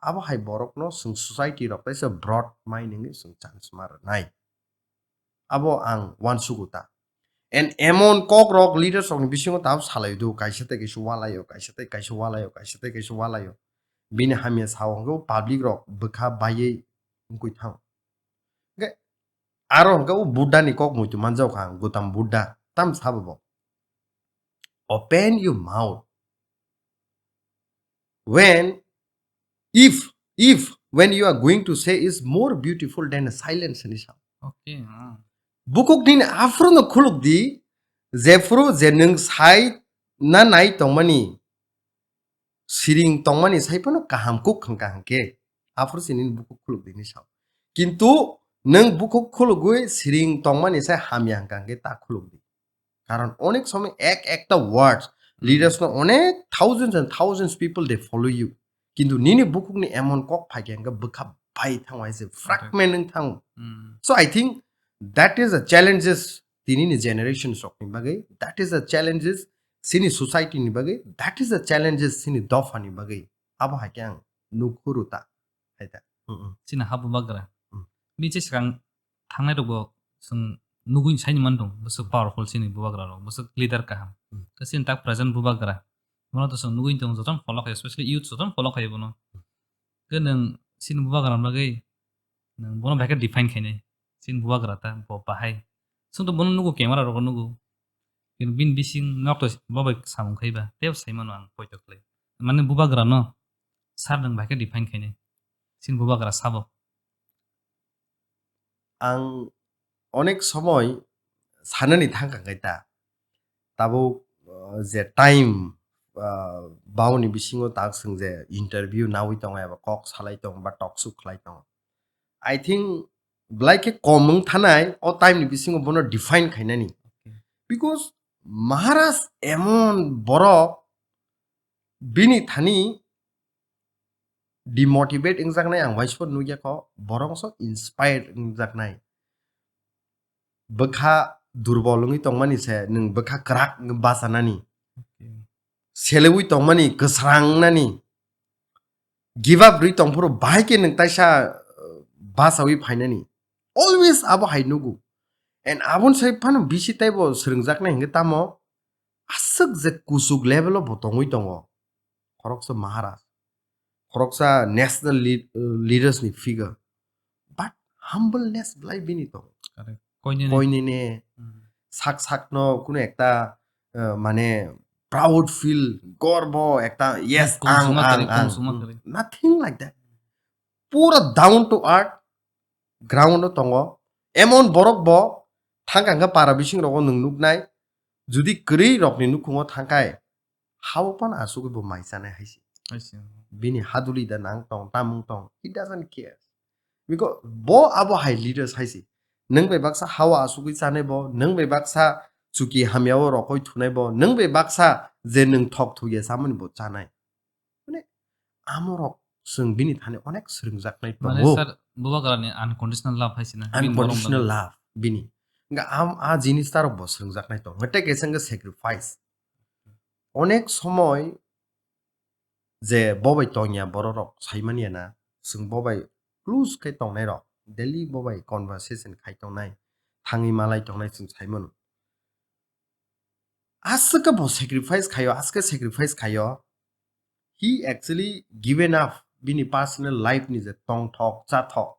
Abo hai borok no chwng society rok teisa broad mind hwnwi chwng chance ma rwnai. Abo ang uansugo ta. And emon kok rok leaders rok ni bisingo ta salai do, kaisa tei kaisa walaio, kaisa tei kaisa walaio, kaisa tei kaisa walaio. Bini hamya sao hwnkhe o public rok bwkha baiwi wngwi thango. Hwnkhe aro hwnkhe o Buddha ni kok muitu manjak kha ang, Gautam Buddha. Tam sabo bo. Open your mouth. When, if, if, when you are going to say is more beautiful than a silence, hinwi sa. Okay, ah. Bukhuk nini aphuru no khuluk di, jephuru je nwng sai na nai tongmani, siring tongmani sai phano kaham kuk hwnkha hwnkhe, aphuru se nini bukhuk khuluk di hinwi sa. Kintu nwng bukhuk khulugwi siring tongmani sai hamya hwnkha hwnkhe ta khuluk di. Karon onek somoy ek ekta words, leaders no onek thousands and thousands people they follow you. Kintu nini bukhuk ni emon kok phai khe hwnkhe bwkha bai thango hai se fragment wng thango. Hmm. So I think that is a challenges tini ni generations rok ni bagwi, that is a challenges chini society ni bagwi, that is a challenges chini dopha ni bagwi. Abo hai khe ang nukhuru ta, hai ta. Hmm, hmm. Chini ha bubagra. Hmm. Bini se swkang thangnai rokbo chwng nugwi saini man tong, bwswk powerful chini bubagra rok, bwswk leader kaham. Hmm. Khe chini tak present bubagra. Bono to chwng nugwi tong, jotono follow khai, especially youth jotono follow khai bono. Khe nwng chini bubagra bagwi nwng bono bahai khe define khainai. Chini bubagra ta bo bahai. Chwng to bono nugo, camera rogo nugo. Khe bini bising nok to bo bai samung khai ba, tei sai mano ang poito khlai. Mane bubagra no sir nwng bahai khe define khainai. Chini bubagra sabo. Ang onek somoy sanani thangkha khe ta. Tabuk, uh, je time, uh, bauni bisingo tak chwng je interview nawi tongo eba kok salai tongo ba talk show khlai tongo. I think belai khe kom wng thanai o time ni bisingo bono define khainani. Okay. Because Maharaj emon borok bini thani demotivate wngjaknai ang waisa nukya kho, borok so inspire wngjaknai. Bwkha durbol wngwi tongmani se nwng bwkha kwrak wngwi bachanani. Okay. Selewi tongmani, kwsrang wngnani, give up rwi tongphuru bahai khe nwng taisa, uh, bachawi phainani. Always abo hai nugo. And aboni sai phano bisi teibo swrwngjaknai hwnkhe tamo aswk je kuchuk level o bo tongwi tongo. Khoroksa Maharaj, khoroksa national lead-, uh, leaders ni figure. But humbleness belai bini tongo. Correct. Koinene. Koinene, hmm, sak sak no kuno ekta, uh, mane proud feel, gorbo ekta, yes, ang, ang, ang. Nothing like that. Pura down to earth, ground o tongo. Emon borok bo thangkha hwnkhe para bising rogo nwng nuknai. Judi kwrwi rokni nukhungo thangkhai, hao phano asugwi bo mai chanai hai se. Hai se. Bini haduli da nang tong, tamung tong, he doesn't care. Because bo abo hai leaders hai se. Nwng bai baksa hao asugwi chanai bo, nwng bai baksa chuki hamya o rokoi thunai bo, nwng bai baksa je nwng thok thuya chamani bo chanai. Mane amorok chwng bini thani onek swrwngjaknai tongo. Mane sir, bubagrani unconditional love hai se na, bini borom unconditional love bini. Nga am a jinis tarok bo swrwngjaknai tongo. Tei kaisa wngkha sacrifice. Onek somoy je bobai tongya bororok saimanya na, chwng bobai close khe tongnai rok, daily bobai conversation khai tongnai, thangwi malai tongnai chwng saimano. Aswk khe bo sacrifice khaio, aswk khe sacrifice khaio. He actually given up bini personal life ni je tongthok, chathok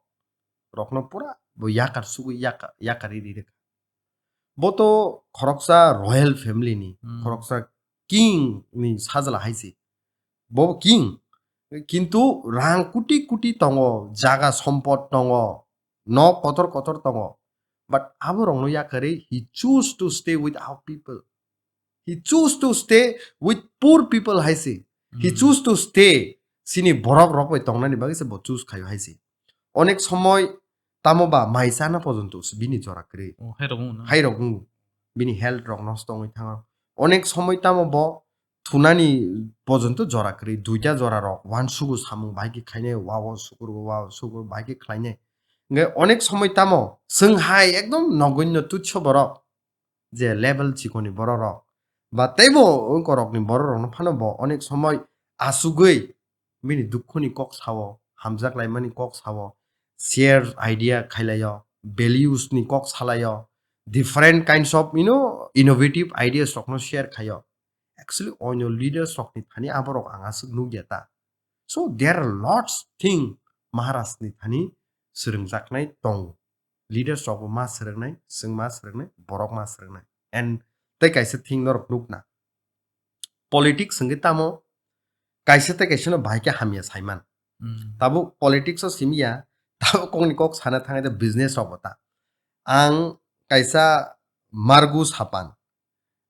rokno pura bo yakar sugwi yaka-, yakarwi ri rwkha. Bo to khoroksa royal family ni, hmm, khoroksa king ni sajla hai se. Bo king. Kintu rang kuti kuti tongo, jaga sompot tongo, nok kotor kotor tongo. But aborokno yakarwi he choose to stay with our people. He choose to stay with poor people hai se. He choose to stay chini borok rok bai tongnani bagwi se bo choose khaio hai se. Onek somoi tamo ba mai chana porjonto se bini jora kwrwi. Oh, hai rok wng na. Hai rok wng. Bini health rok nosto wngwi thango. Onek somoi tamo bo thunani porjonto jora kwrwi, duita jora rok, uansugo samung bai khe khainai, wa o sukur, wa o sukur bai khe khlainai. Hingke onek somoi tamo chwng hai ekdom nogoinno tuchho borok, je level chikoni borok rok, ba teibo wngkorokni borok rokno phano bo onek somoi asugwi bini dukhoni kok sao, hamjak laimani kok sao, share idea khailaio, values ni kok salaio, different kinds of, you know, innovative ideas rokno share khaio. Actually, oino leaders rokni thani aborok ang aswk nukya ta. So, there are lots thing Maharaj ni thani swrwngjaknai tongo. Leaders rokbo ma swrwngnai, chwng ma swrwngnai, borok ma swrwngnai. And tei kaisa thing norok nukna. Politics hwnkhe tamo kaisa tei kaisa no bahai khe hamya saiman. Hmm. Tabuk politics o simiya, tabuk kokni kok sana thangwi tei business rok bo ta. Ang kaisa margu sapan,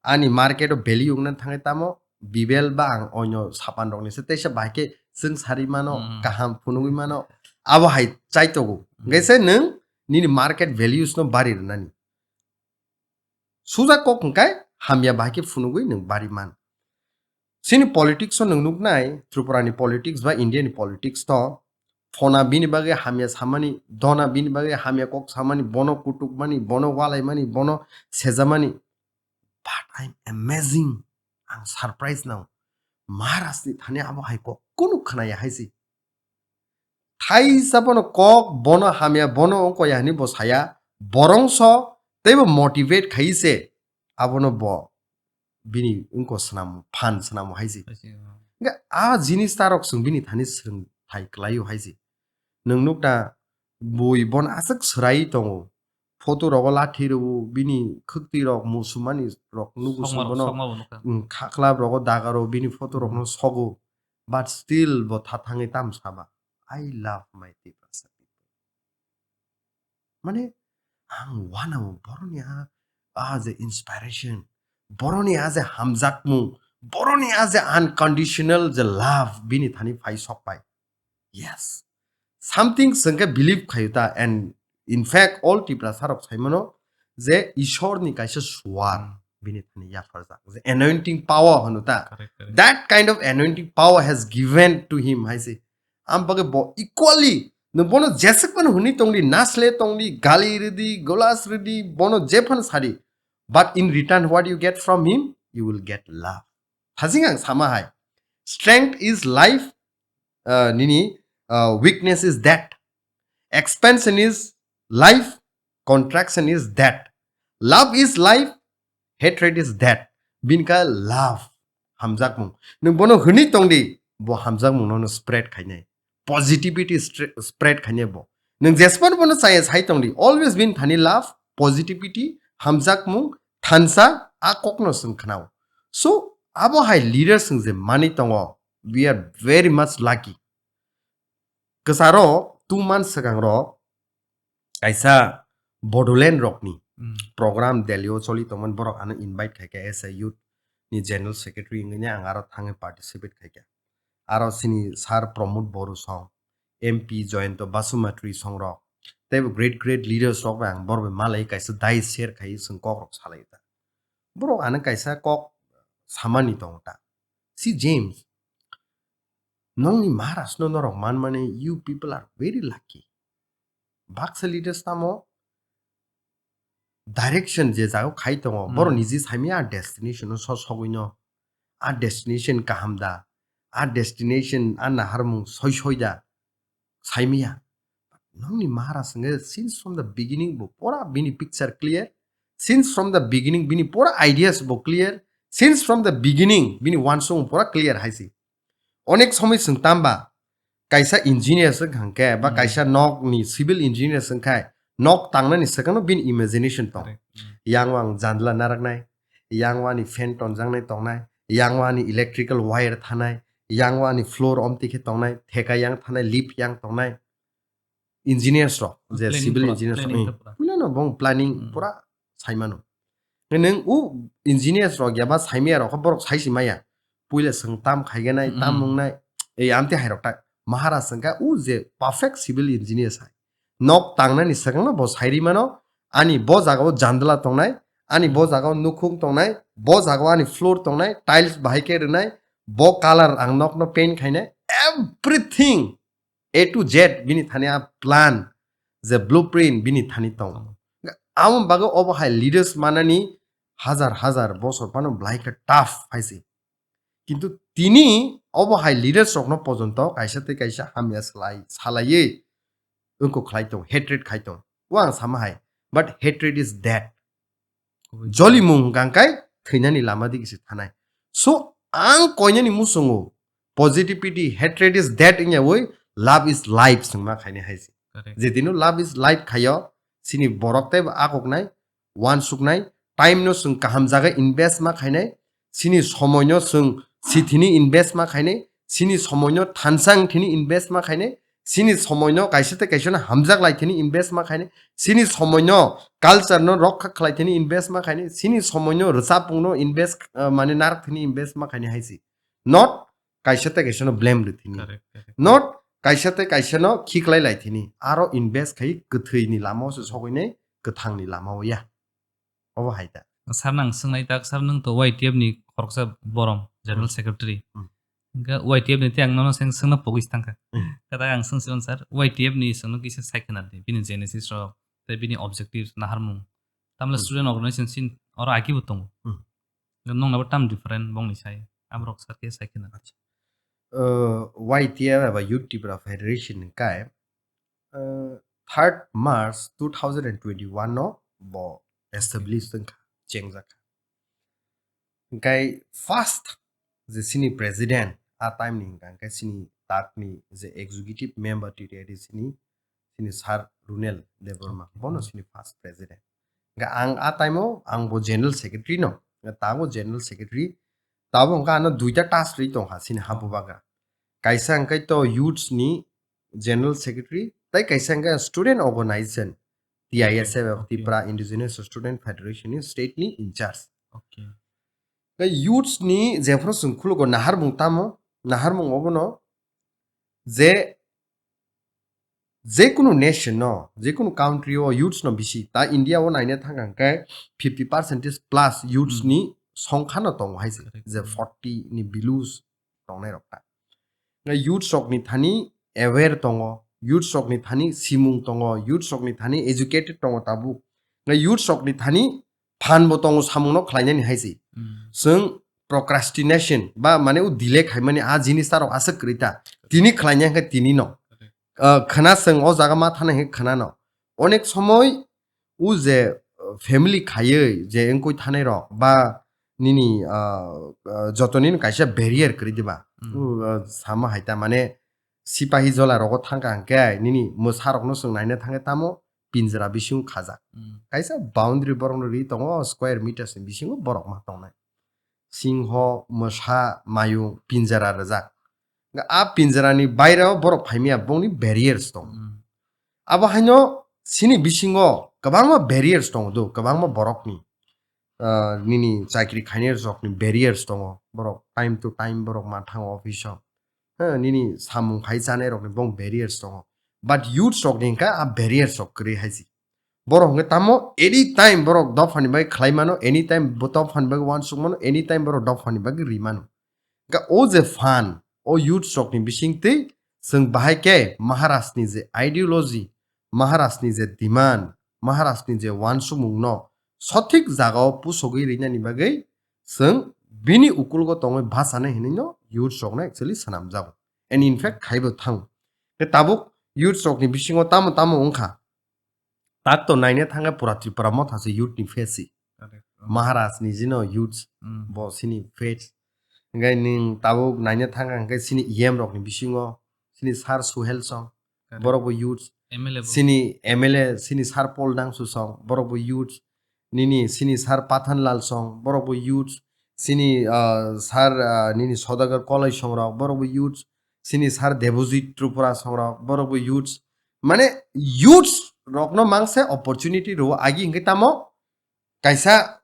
ani market o value wngna thangwi tamo bibel ba ang oino sapan rokni se teisa bahai khe chwng sari mano, hmm, kaham phunugwi mano, abo hai chaitogo. Hmm. Hwnkhe se nwng nini market values no bari rwnani. Suja kok hwnkhe hamya bahai khe phunugwi nwng bari man. Chini politics o nwng nuknai, Tripura ni politics ba India ni politics to, phona bini bagwi hamya samani, dona bini bagwi hamya kok samani, bono kutukmani, bono walaimani, bono sejamani. But I'm amazing, ang surprise nao. Maharaj ni thani abo hai kok kunu khnaya hai se. Thaisa bono kok, bono hamya, bono ongkoya hwnwi bo saya, borongso teibo motivate khai se, abono bo bini wngko swnamo, phan swnamo hai se. Hai se, oh. Hingke a jinis tarok chwng bini thani swrwng thai kwlaio hai se. Nwng nukna bui bono aswk swrai tongo. Photo rogo lathi rwo, bini khwktwi rok musumani rok nugo songma rok, bono, songma bo nukha. Mm, khaklap rogo daga rwo, bini photo rokno sogo. But still bo thathangwi tam saba, "I love my Tiprasa people." Mane, ang wanao boroni a, a je inspiration, boroni a je hamjakmung, boroni a je unconditional je love bini thani phai sok pai. Yes. Something chwngkhe believe khayu ta, and in fact all Tiprasa rok saimano je Ishwar ni kaisa suar, hmm, bini thani yapharjak. Je anointing power hwno ta. Correct, correct. That kind of anointing power has given to him hai se. Am bagwi bo equally, nwng bono jeswk phano hwnwi tongdi, nasle tongdi, gali rwdi, golas rwdi, bono je phano sadi. But in return, what you get from him? You will get love. Thajing ang sama hai. Strength is life, uh, nini, uh, weakness is death. Expansion is life, contraction is death. Love is life, hatred is death. Bini kha love, hamjakmung. Nwng bono hwnwi tongdi, bo hamjakmung nono spread khainai. Positivity stre-, spread khainai bo. Nwng jespan bono chaya sai tongdi, always bini thani love, positivity, hamjakmung, thansa, a kokno chwng khnao. So, abo hai leaders chwng je manwi tongo, we are very much lucky. Kwcharo two months swkang rok kaisa Bodoland rokni, hmm, program Delhi o choli tongmani, borok ano invite khaikha as a youth ni general secretary wngwi ang aro thangwi participate khaikha. Aro chini sir Pramod Boru song, M P Jayanta Basumatary song rok, teibo great great leaders rok bai ang borok bai malai kaisa dais share khai chwng kok rok salai ta. Borok ano kaisa kok samani tongo ta. Si James, nongni Maharaj no norok manmani, you people are very lucky. Baksa leaders tamo direction je jago khai tongo, hmm, borok niji saimya a destination no so sogwi no, a destination kaham da, a destination a naharmung soi soi da, saimya. Nongni Maharaj hwnkhe since from the beginning bo pura bini picture clear, since from the beginning bini pura ideas bo clear, since from the beginning bini uansukmung pura clear hai se. Onek somoi chwng tamba kaisa engineer se hwnkhe ba, hmm, kaisa nok ni civil engineer se wngkhe nok tangnani swkangno bini imagination tong. Correct. Hmm. Yang wang jandla naraknai, yang wani fan tonjaknai tongnai, yang wani electrical wire thanai, yang wani floor omtwi khe tongnai, theka yang thanai, lift yang tongnai. Engineers rok, je planning civil pura, engineers rok, planning hmm, pura. no bong planning Hmm. pura saimano. Nwng u engineers rok ya ba saimaya rok borok saisi maya. Puila swng tam khaiganai, tam Hmm. wngnai. Ei amte hai rok ta. Maharaj wngkha u je perfect civil engineers hai. Nok tangnani swkangno bo sairi mano, ani bo jagao jandla tongnai, ani bo jagao nukhung tongnai, bo jagao ani floor tongnai, tiles bahai khe rwnai, bo color ang nokno paint khainai, everything A to Z bini thani a plan, je blueprint bini thani tongo. Amo bagwi obo hai leaders manani hajar hajar bosor phano belai khe tough hai se. Kintu tini obo hai leaders rokno pojonto kaisa tei kaisa hamya salai, salaiwi wngkuk khlai tongo, hatred khai tongo. O ang sama hai, but hatred is dead. Jolimung hwnkha khe thwinani lama digi se thanai. So, ang koinani muchungo positivity, hatred is dead wngyawi love is life swngma khaini hai se. Correct. Jedino love is life khaio, chini borok teibo akoknai, uansuknai, time no chwng kaham jaga invest ma khainai, chini somoi no chwng sithini invest ma khainai, chini somoi no thansang thini invest ma khainai, chini somoi no kaisa tei kaisa no hamjak lai thini invest ma khainai, chini somoi no culture no rokha khlai thini invest ma khainai, chini somoi no rwchapung no invest, uh, mane narak thini invest ma khainai hai se. Not kaisa tei kaisa no blame rw thini. Correct, correct. Not kaisa tei kaisa no khiklai lai thini. Aro invest khai kwthwi ni lama o se sogwi nai, kwthang ni lama o ya. Obo hai ta. Sir, nang swngnai tak, sir, nwng to Y T F ni khoroksa borom, General Hmm. Secretary. Hmm. Hingke Y T F ni tei ang nono seng-, swngna pogwi se thangkha. Hmm. Kata ang swngsigon, sir, Y T F ni swngno kisa sai khna di, bini genesis rok, tei bini objectives, naharmung. Tamle Hmm. student organization sin oro agi bo tongo. Hmm. Nong nabo tam different bongni sai, aborok sir khe sai khna. Acha. Uh, Y T F eba Youth Tipra Federation ni kai, uh, third March two thousand and twenty-one no bo establish wngkha, chengjak kha. Hingkai first je sini president a time ni hingka hingkai sini tak ni je executive member T T I D sini, sini Sir Runel Debbarma, okay, bono sini first president. Hingka ang a time o ang bo general secretary no, hingka tabo general secretary, tabo hingka ano duita task rwi tongkha sini habubagra. Kaisa hingkai to youths ni general secretary, tei kaisa hingke student organization, T I S F, okay, Tipra Indigenous Student Federation ni state ni in charge. Okay. Tei youths ni jephru chwng khulugo naharmung tamo, naharmung obono je, jekunu nation no, jekunu country o youths no bisi, ta India o naina thangkha hingke fifty percentage plus youths, hmm, ni songkha no tongo hai se, correct, je forty ni below tongnai rok ta. Ngai youths rok ni thani aware tongo, youths rok ni thani simung tongo, youths rok ni thani educated tongo tabuk. Ngai youths rok ni thani phan bo tongo samung no khlainani hai se. Hmm. Chwng procrastination ba mane o delay khaimani a jinis ta rok aswk kwrwi ta. Tini khlaina hwnkhe tini no. Correct. Ah, khwna chwng o jaga ma thana hwnkhe khwna no. Onek somoi o je, uh, family khaiwi je wngkoi thanai rok ba nini, ah, ah, joto nini kaisa barrier kwrwi diba. Hmm. O, ah, sama hai ta mane sipahi jola rogo thangkha hwnkhe nini mwsa rokno chwng naina thangkhe tamo pinjra bisingo khajak. Hmm. Kaisa boundary borokno ri tongo square meters ni bisingo borok ma tongnai. Singho, mwsa, mayung, pinjra rwjak. Hwnkhe a pinjra ni baire o borok phaimaya bongni barriers tongo. Hmm. Abo haino sini bisingo kwbangma barriers tongo do, kwbangma borokni, ah, nini chakri khainai rokni barriers tongo. Borok time to time borok ma thango office o. Ha, nini samung khai chanai rokni bong barriers tongo. But youths rokni hwnkha a barriers rok kwrwi hai se. Borok hwnkhe tamo anytime borok dophani bai khlai mano, anytime bo dophani bai uansuk mano, anytime borok dophani bai ri mano. Hwnkhe o je phan, o youths rokni bisingtwi chwng bahai khe Maharaj ni je ideology, Maharaj ni je demand, Maharaj ni je uansukmung no sothik jaga o pusogwi rinani bagwi chwng bini ukulgo tongwi bachanai hinwi no youths rokno actually swnamjago. And in fact, khaibo thango. Khe tabuk youths rokni bisingo tamo tamo wngkha. Tak to naina thangkhe pura Tripura motha se youth ni face se. Correct. Maharaj ni jino youths, mm, bo sini face. Hingke ning tabuk naina thangkha hingke sini E M rokni bisingo, sini Sir Suhel song, correct, borok bo youths. M L A bo. Sini M L A, sini Sir Paul Dangsu song, borok bo youths. Nini sini Sir Pathan Lal song, borok bo youths. Sini, ah, Sir, ah, nini Sodagar Kolai song rok, borok bo youths. Sini Sir Debojit Tripura song rok, borok bo youths. Mane youths rokno mangse opportunity rwo agi hwnkhe tamo kaisa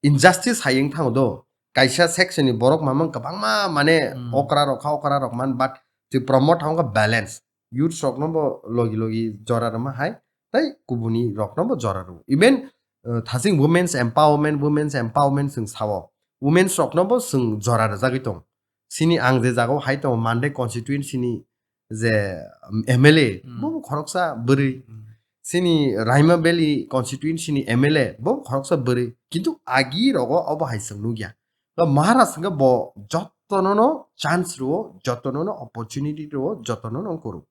injustice hai wng thango do. Kaisa section ni borok mamang kwbangma mane Hmm. okra rok kha, okra rok man, but twi promote thangkha balance. Youths rokno bo logi logi jora rwma hai, tei kubuni rokno bo jora rwo. Even, uh, thasing women's empowerment, women's empowerment chwng sao. Women's rokno bo chwng jora rwjagwi tong. Chini ang je jagao hai tongo, Mandai constituency ni je, um, M L A, Hmm. bo khoroksa bwrwi. Hmm. Chini Raima Valley constituency ni M L A, bo khoroksa bwrwi. Kintu agi rogo obo hai chwng nukya. Ba Maharaj hwnkhe bo jotono no chance rwo, jotono no opportunity rwo, jotono no kuru.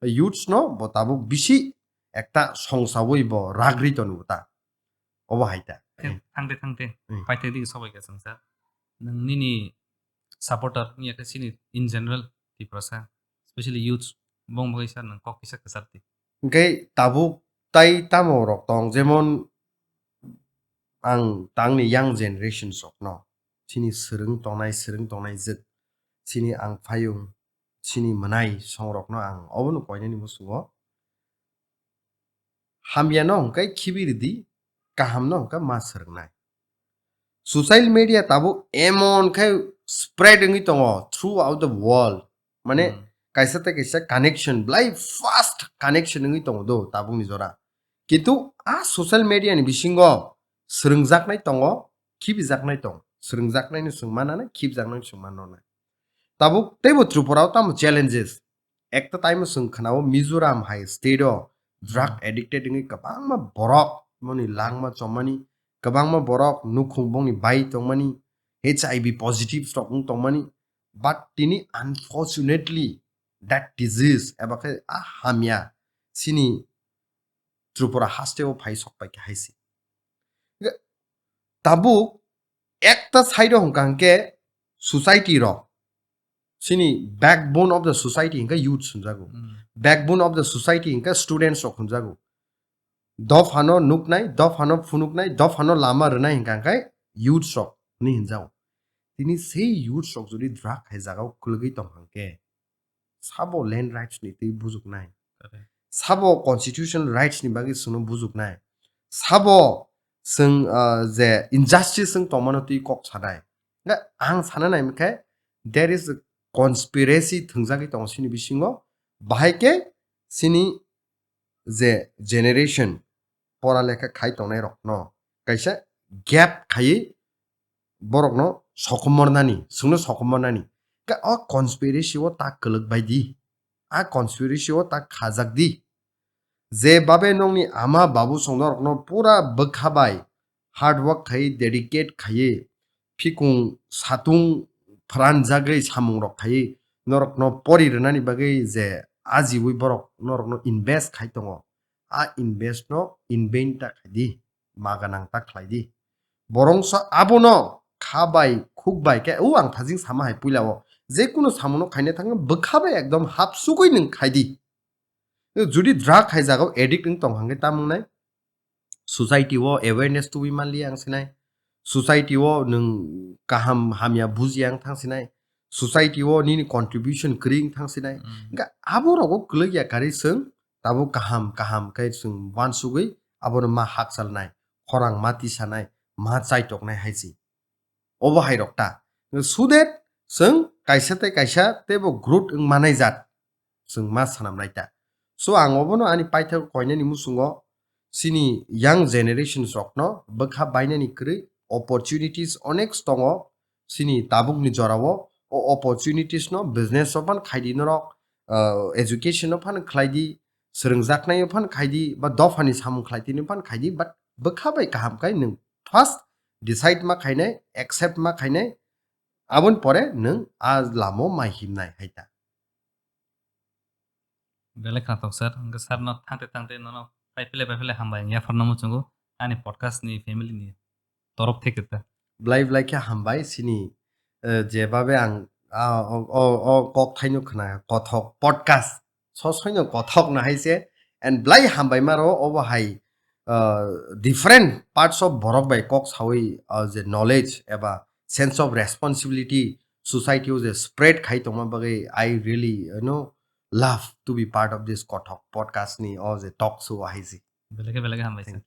Youths no bo tabuk bisi ekta songsawi bo ragri tonu ta. Obo hai ta. Thang-, thangte, thangte. Hmm. Paithak digi sobai ka chwng sir. Nwng nini supporter wngya khe chini in general Tiprasa, specially youths, bong bagwi sir nwng kok kisa kwchar di. Hwnkhe tabuk tai tamo rok tong, jemon ang tangni young generations rokno, chini swrwng tongnai, swrwng tongnai jwk, chini ang phayung, chini mwnai songrokno ang obono koinani muchungo hamyano hwnkhe khibi rwdi, kahamno hwnkhe ma swrwngnai. Social media tabuk emon khe spread wngwi tongo throughout the world. Mane Hmm. kaisa tei kaisa connection, belai fast connection wngwi tongo do tabukni jora. Kintu a social media ni bisingo swrwngjaknai tongo, khibijaknai tongo. Swrwngjaknaino chwng mananai, khibijaknaino chwng mananai. Tabuk teibo Tripura o tamo challenges. Ekta time o chwng khwnao Mizoram hai state o drug Hmm. addicted wngwi kwbangma borok moni langma chommani, kwbangma borok nukhung bongni bai tongmani, H I V positive rok wng tongmani. But tini unfortunately that disease eba khe a hamya chini Tripura haste o phai sok pai khe hai se. Tabuk ekta side o hwnkha hwnkhe society rok, chini backbone of the society hwnkhe youth hwnjago. Hmm. Backbone of the society hwnkhe students rok hwnjago. Dophano nuknai, dophano phunuknai, dophano lama rwnai hwnkha hwnkhe youth rok hwnwi hwnjago. Tini sei youth rok jodi drug hai jagao kwlwgwi tong hwnkhe, sabo land rights ni twi bujuknai? Correct. Sabo constitution rights ni bagwi chwngno bujuknai? Sabo chwng, ah, je injustice wng tongmano twi kok sanai? Nga ang sana nai khe there is a conspiracy thwngjagwi tongo chini bisingo. Bahai khe chini je generation pora lekha khai tongnai rokno kaisa gap khaiwi borokno sokomornani, chwngno sokomornani. Khe o conspiracy o ta kwlwk bai di, a conspiracy o ta khajak di. Je babe nongni ama babu song norokno pura bwkha bai hard work khai, dedicate khai, phikung satung phranjagwi samung rok khai, norokno pori rwnani bagwi je ajiwi borok norokno invest khai tongo, a invest no in vain ta khai di, maganang ta khlai di. Borongsa abono kha bai, khuk bai khe, o ang thajing sama hai puila o, je kunu samung no khaina thang bwkha bai ekdom hapsugwi nwng khai di. Judi drug hai jagao addict wng tong hangkhe tamung nai? Society o awareness tubui manliya ang sinai. Society o nwng kaham hamya bujiya ang thang sinai. Society o nini contribution kwrwi wng thang sinai. Mm. Hingkhe abo rogo kwlwk ya kari chwng tabuk kaham kaham khe chwng uansugwi abono ma hakchalnai, khorang ma tisanai, ma chaitoknai hai se. Obo hai rok ta. So that chwng kaisa tei kaisa teibo growth wng manai jat chwng ma sanamnai ta. So ang obono ani paithak koinani muchungo chini young generations rokno bwkha bainani kwrwi opportunities onek tongo chini tabukni jorao. O opportunities no business o phan khaidi norok, ah, education o phan khlaidi, swrwngjaknai o phan khaidi, ba dophani samung khlaitini phan khaidi, but bwkha bai kaham khai nwng first decide ma khainai, accept ma khainai, aboni pore nwng a lamo mai himnai hai ta. Belai khnathok sir, hwnkhe sir no thangte thangte nono pai phele pai phele hambai wng yapharno muchungo ani podcast ni family ni torof theke ta. Belai belai khe hambai chini, eh, je babe ang, ah, o, o, o kok thaino khna kothok podcast. Sosoino kothok no hai se, and belai hambai maro obo hai, ah, different parts of borok bai kok sawi, ah, je knowledge eba sense of responsibility society o je spread khai tongma bagwi I really, you know, love to be part of this kothok podcast ni o je talk show o hai se. Belai khe belai khe hambai sir.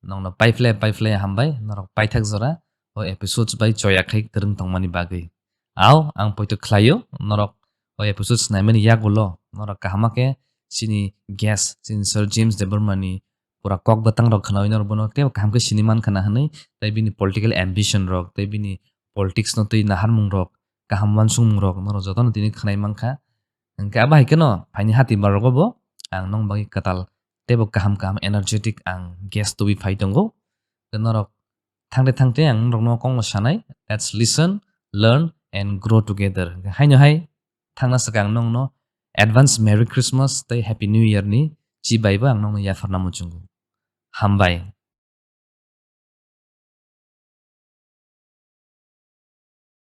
Nongno paiphle paiphle hambai, norok paithak jora o episodes bai choya khai kwrwng tongmani bagwi. Au, ang poito khlaio, norok o episodes naimani yagulo norok kaham khe chini guest, chini Sir James Debbarma ni pura kok bwtang rok khnaui norok bono tei kaham khe sini man khna hwnwi, tei bini political ambition rok, tei bini politics no twi naharmung rok, kaham wansukmung rok norok jotono tini khwnai mankha. Hwnkhe abo hai kheno phaini hati bar rogo bo ang nong bagwi kwtal tei bo kaham kaham energetic ang guest tubui phai tongo. Tei norok thangte thangte ang norokno kokno sanai, let's listen, learn and grow together. Haino hai thangna swkang nongno advance Merry Christmas tei Happy New Year ni chi bai bo ang nongno yapharna muchungo. Hambai.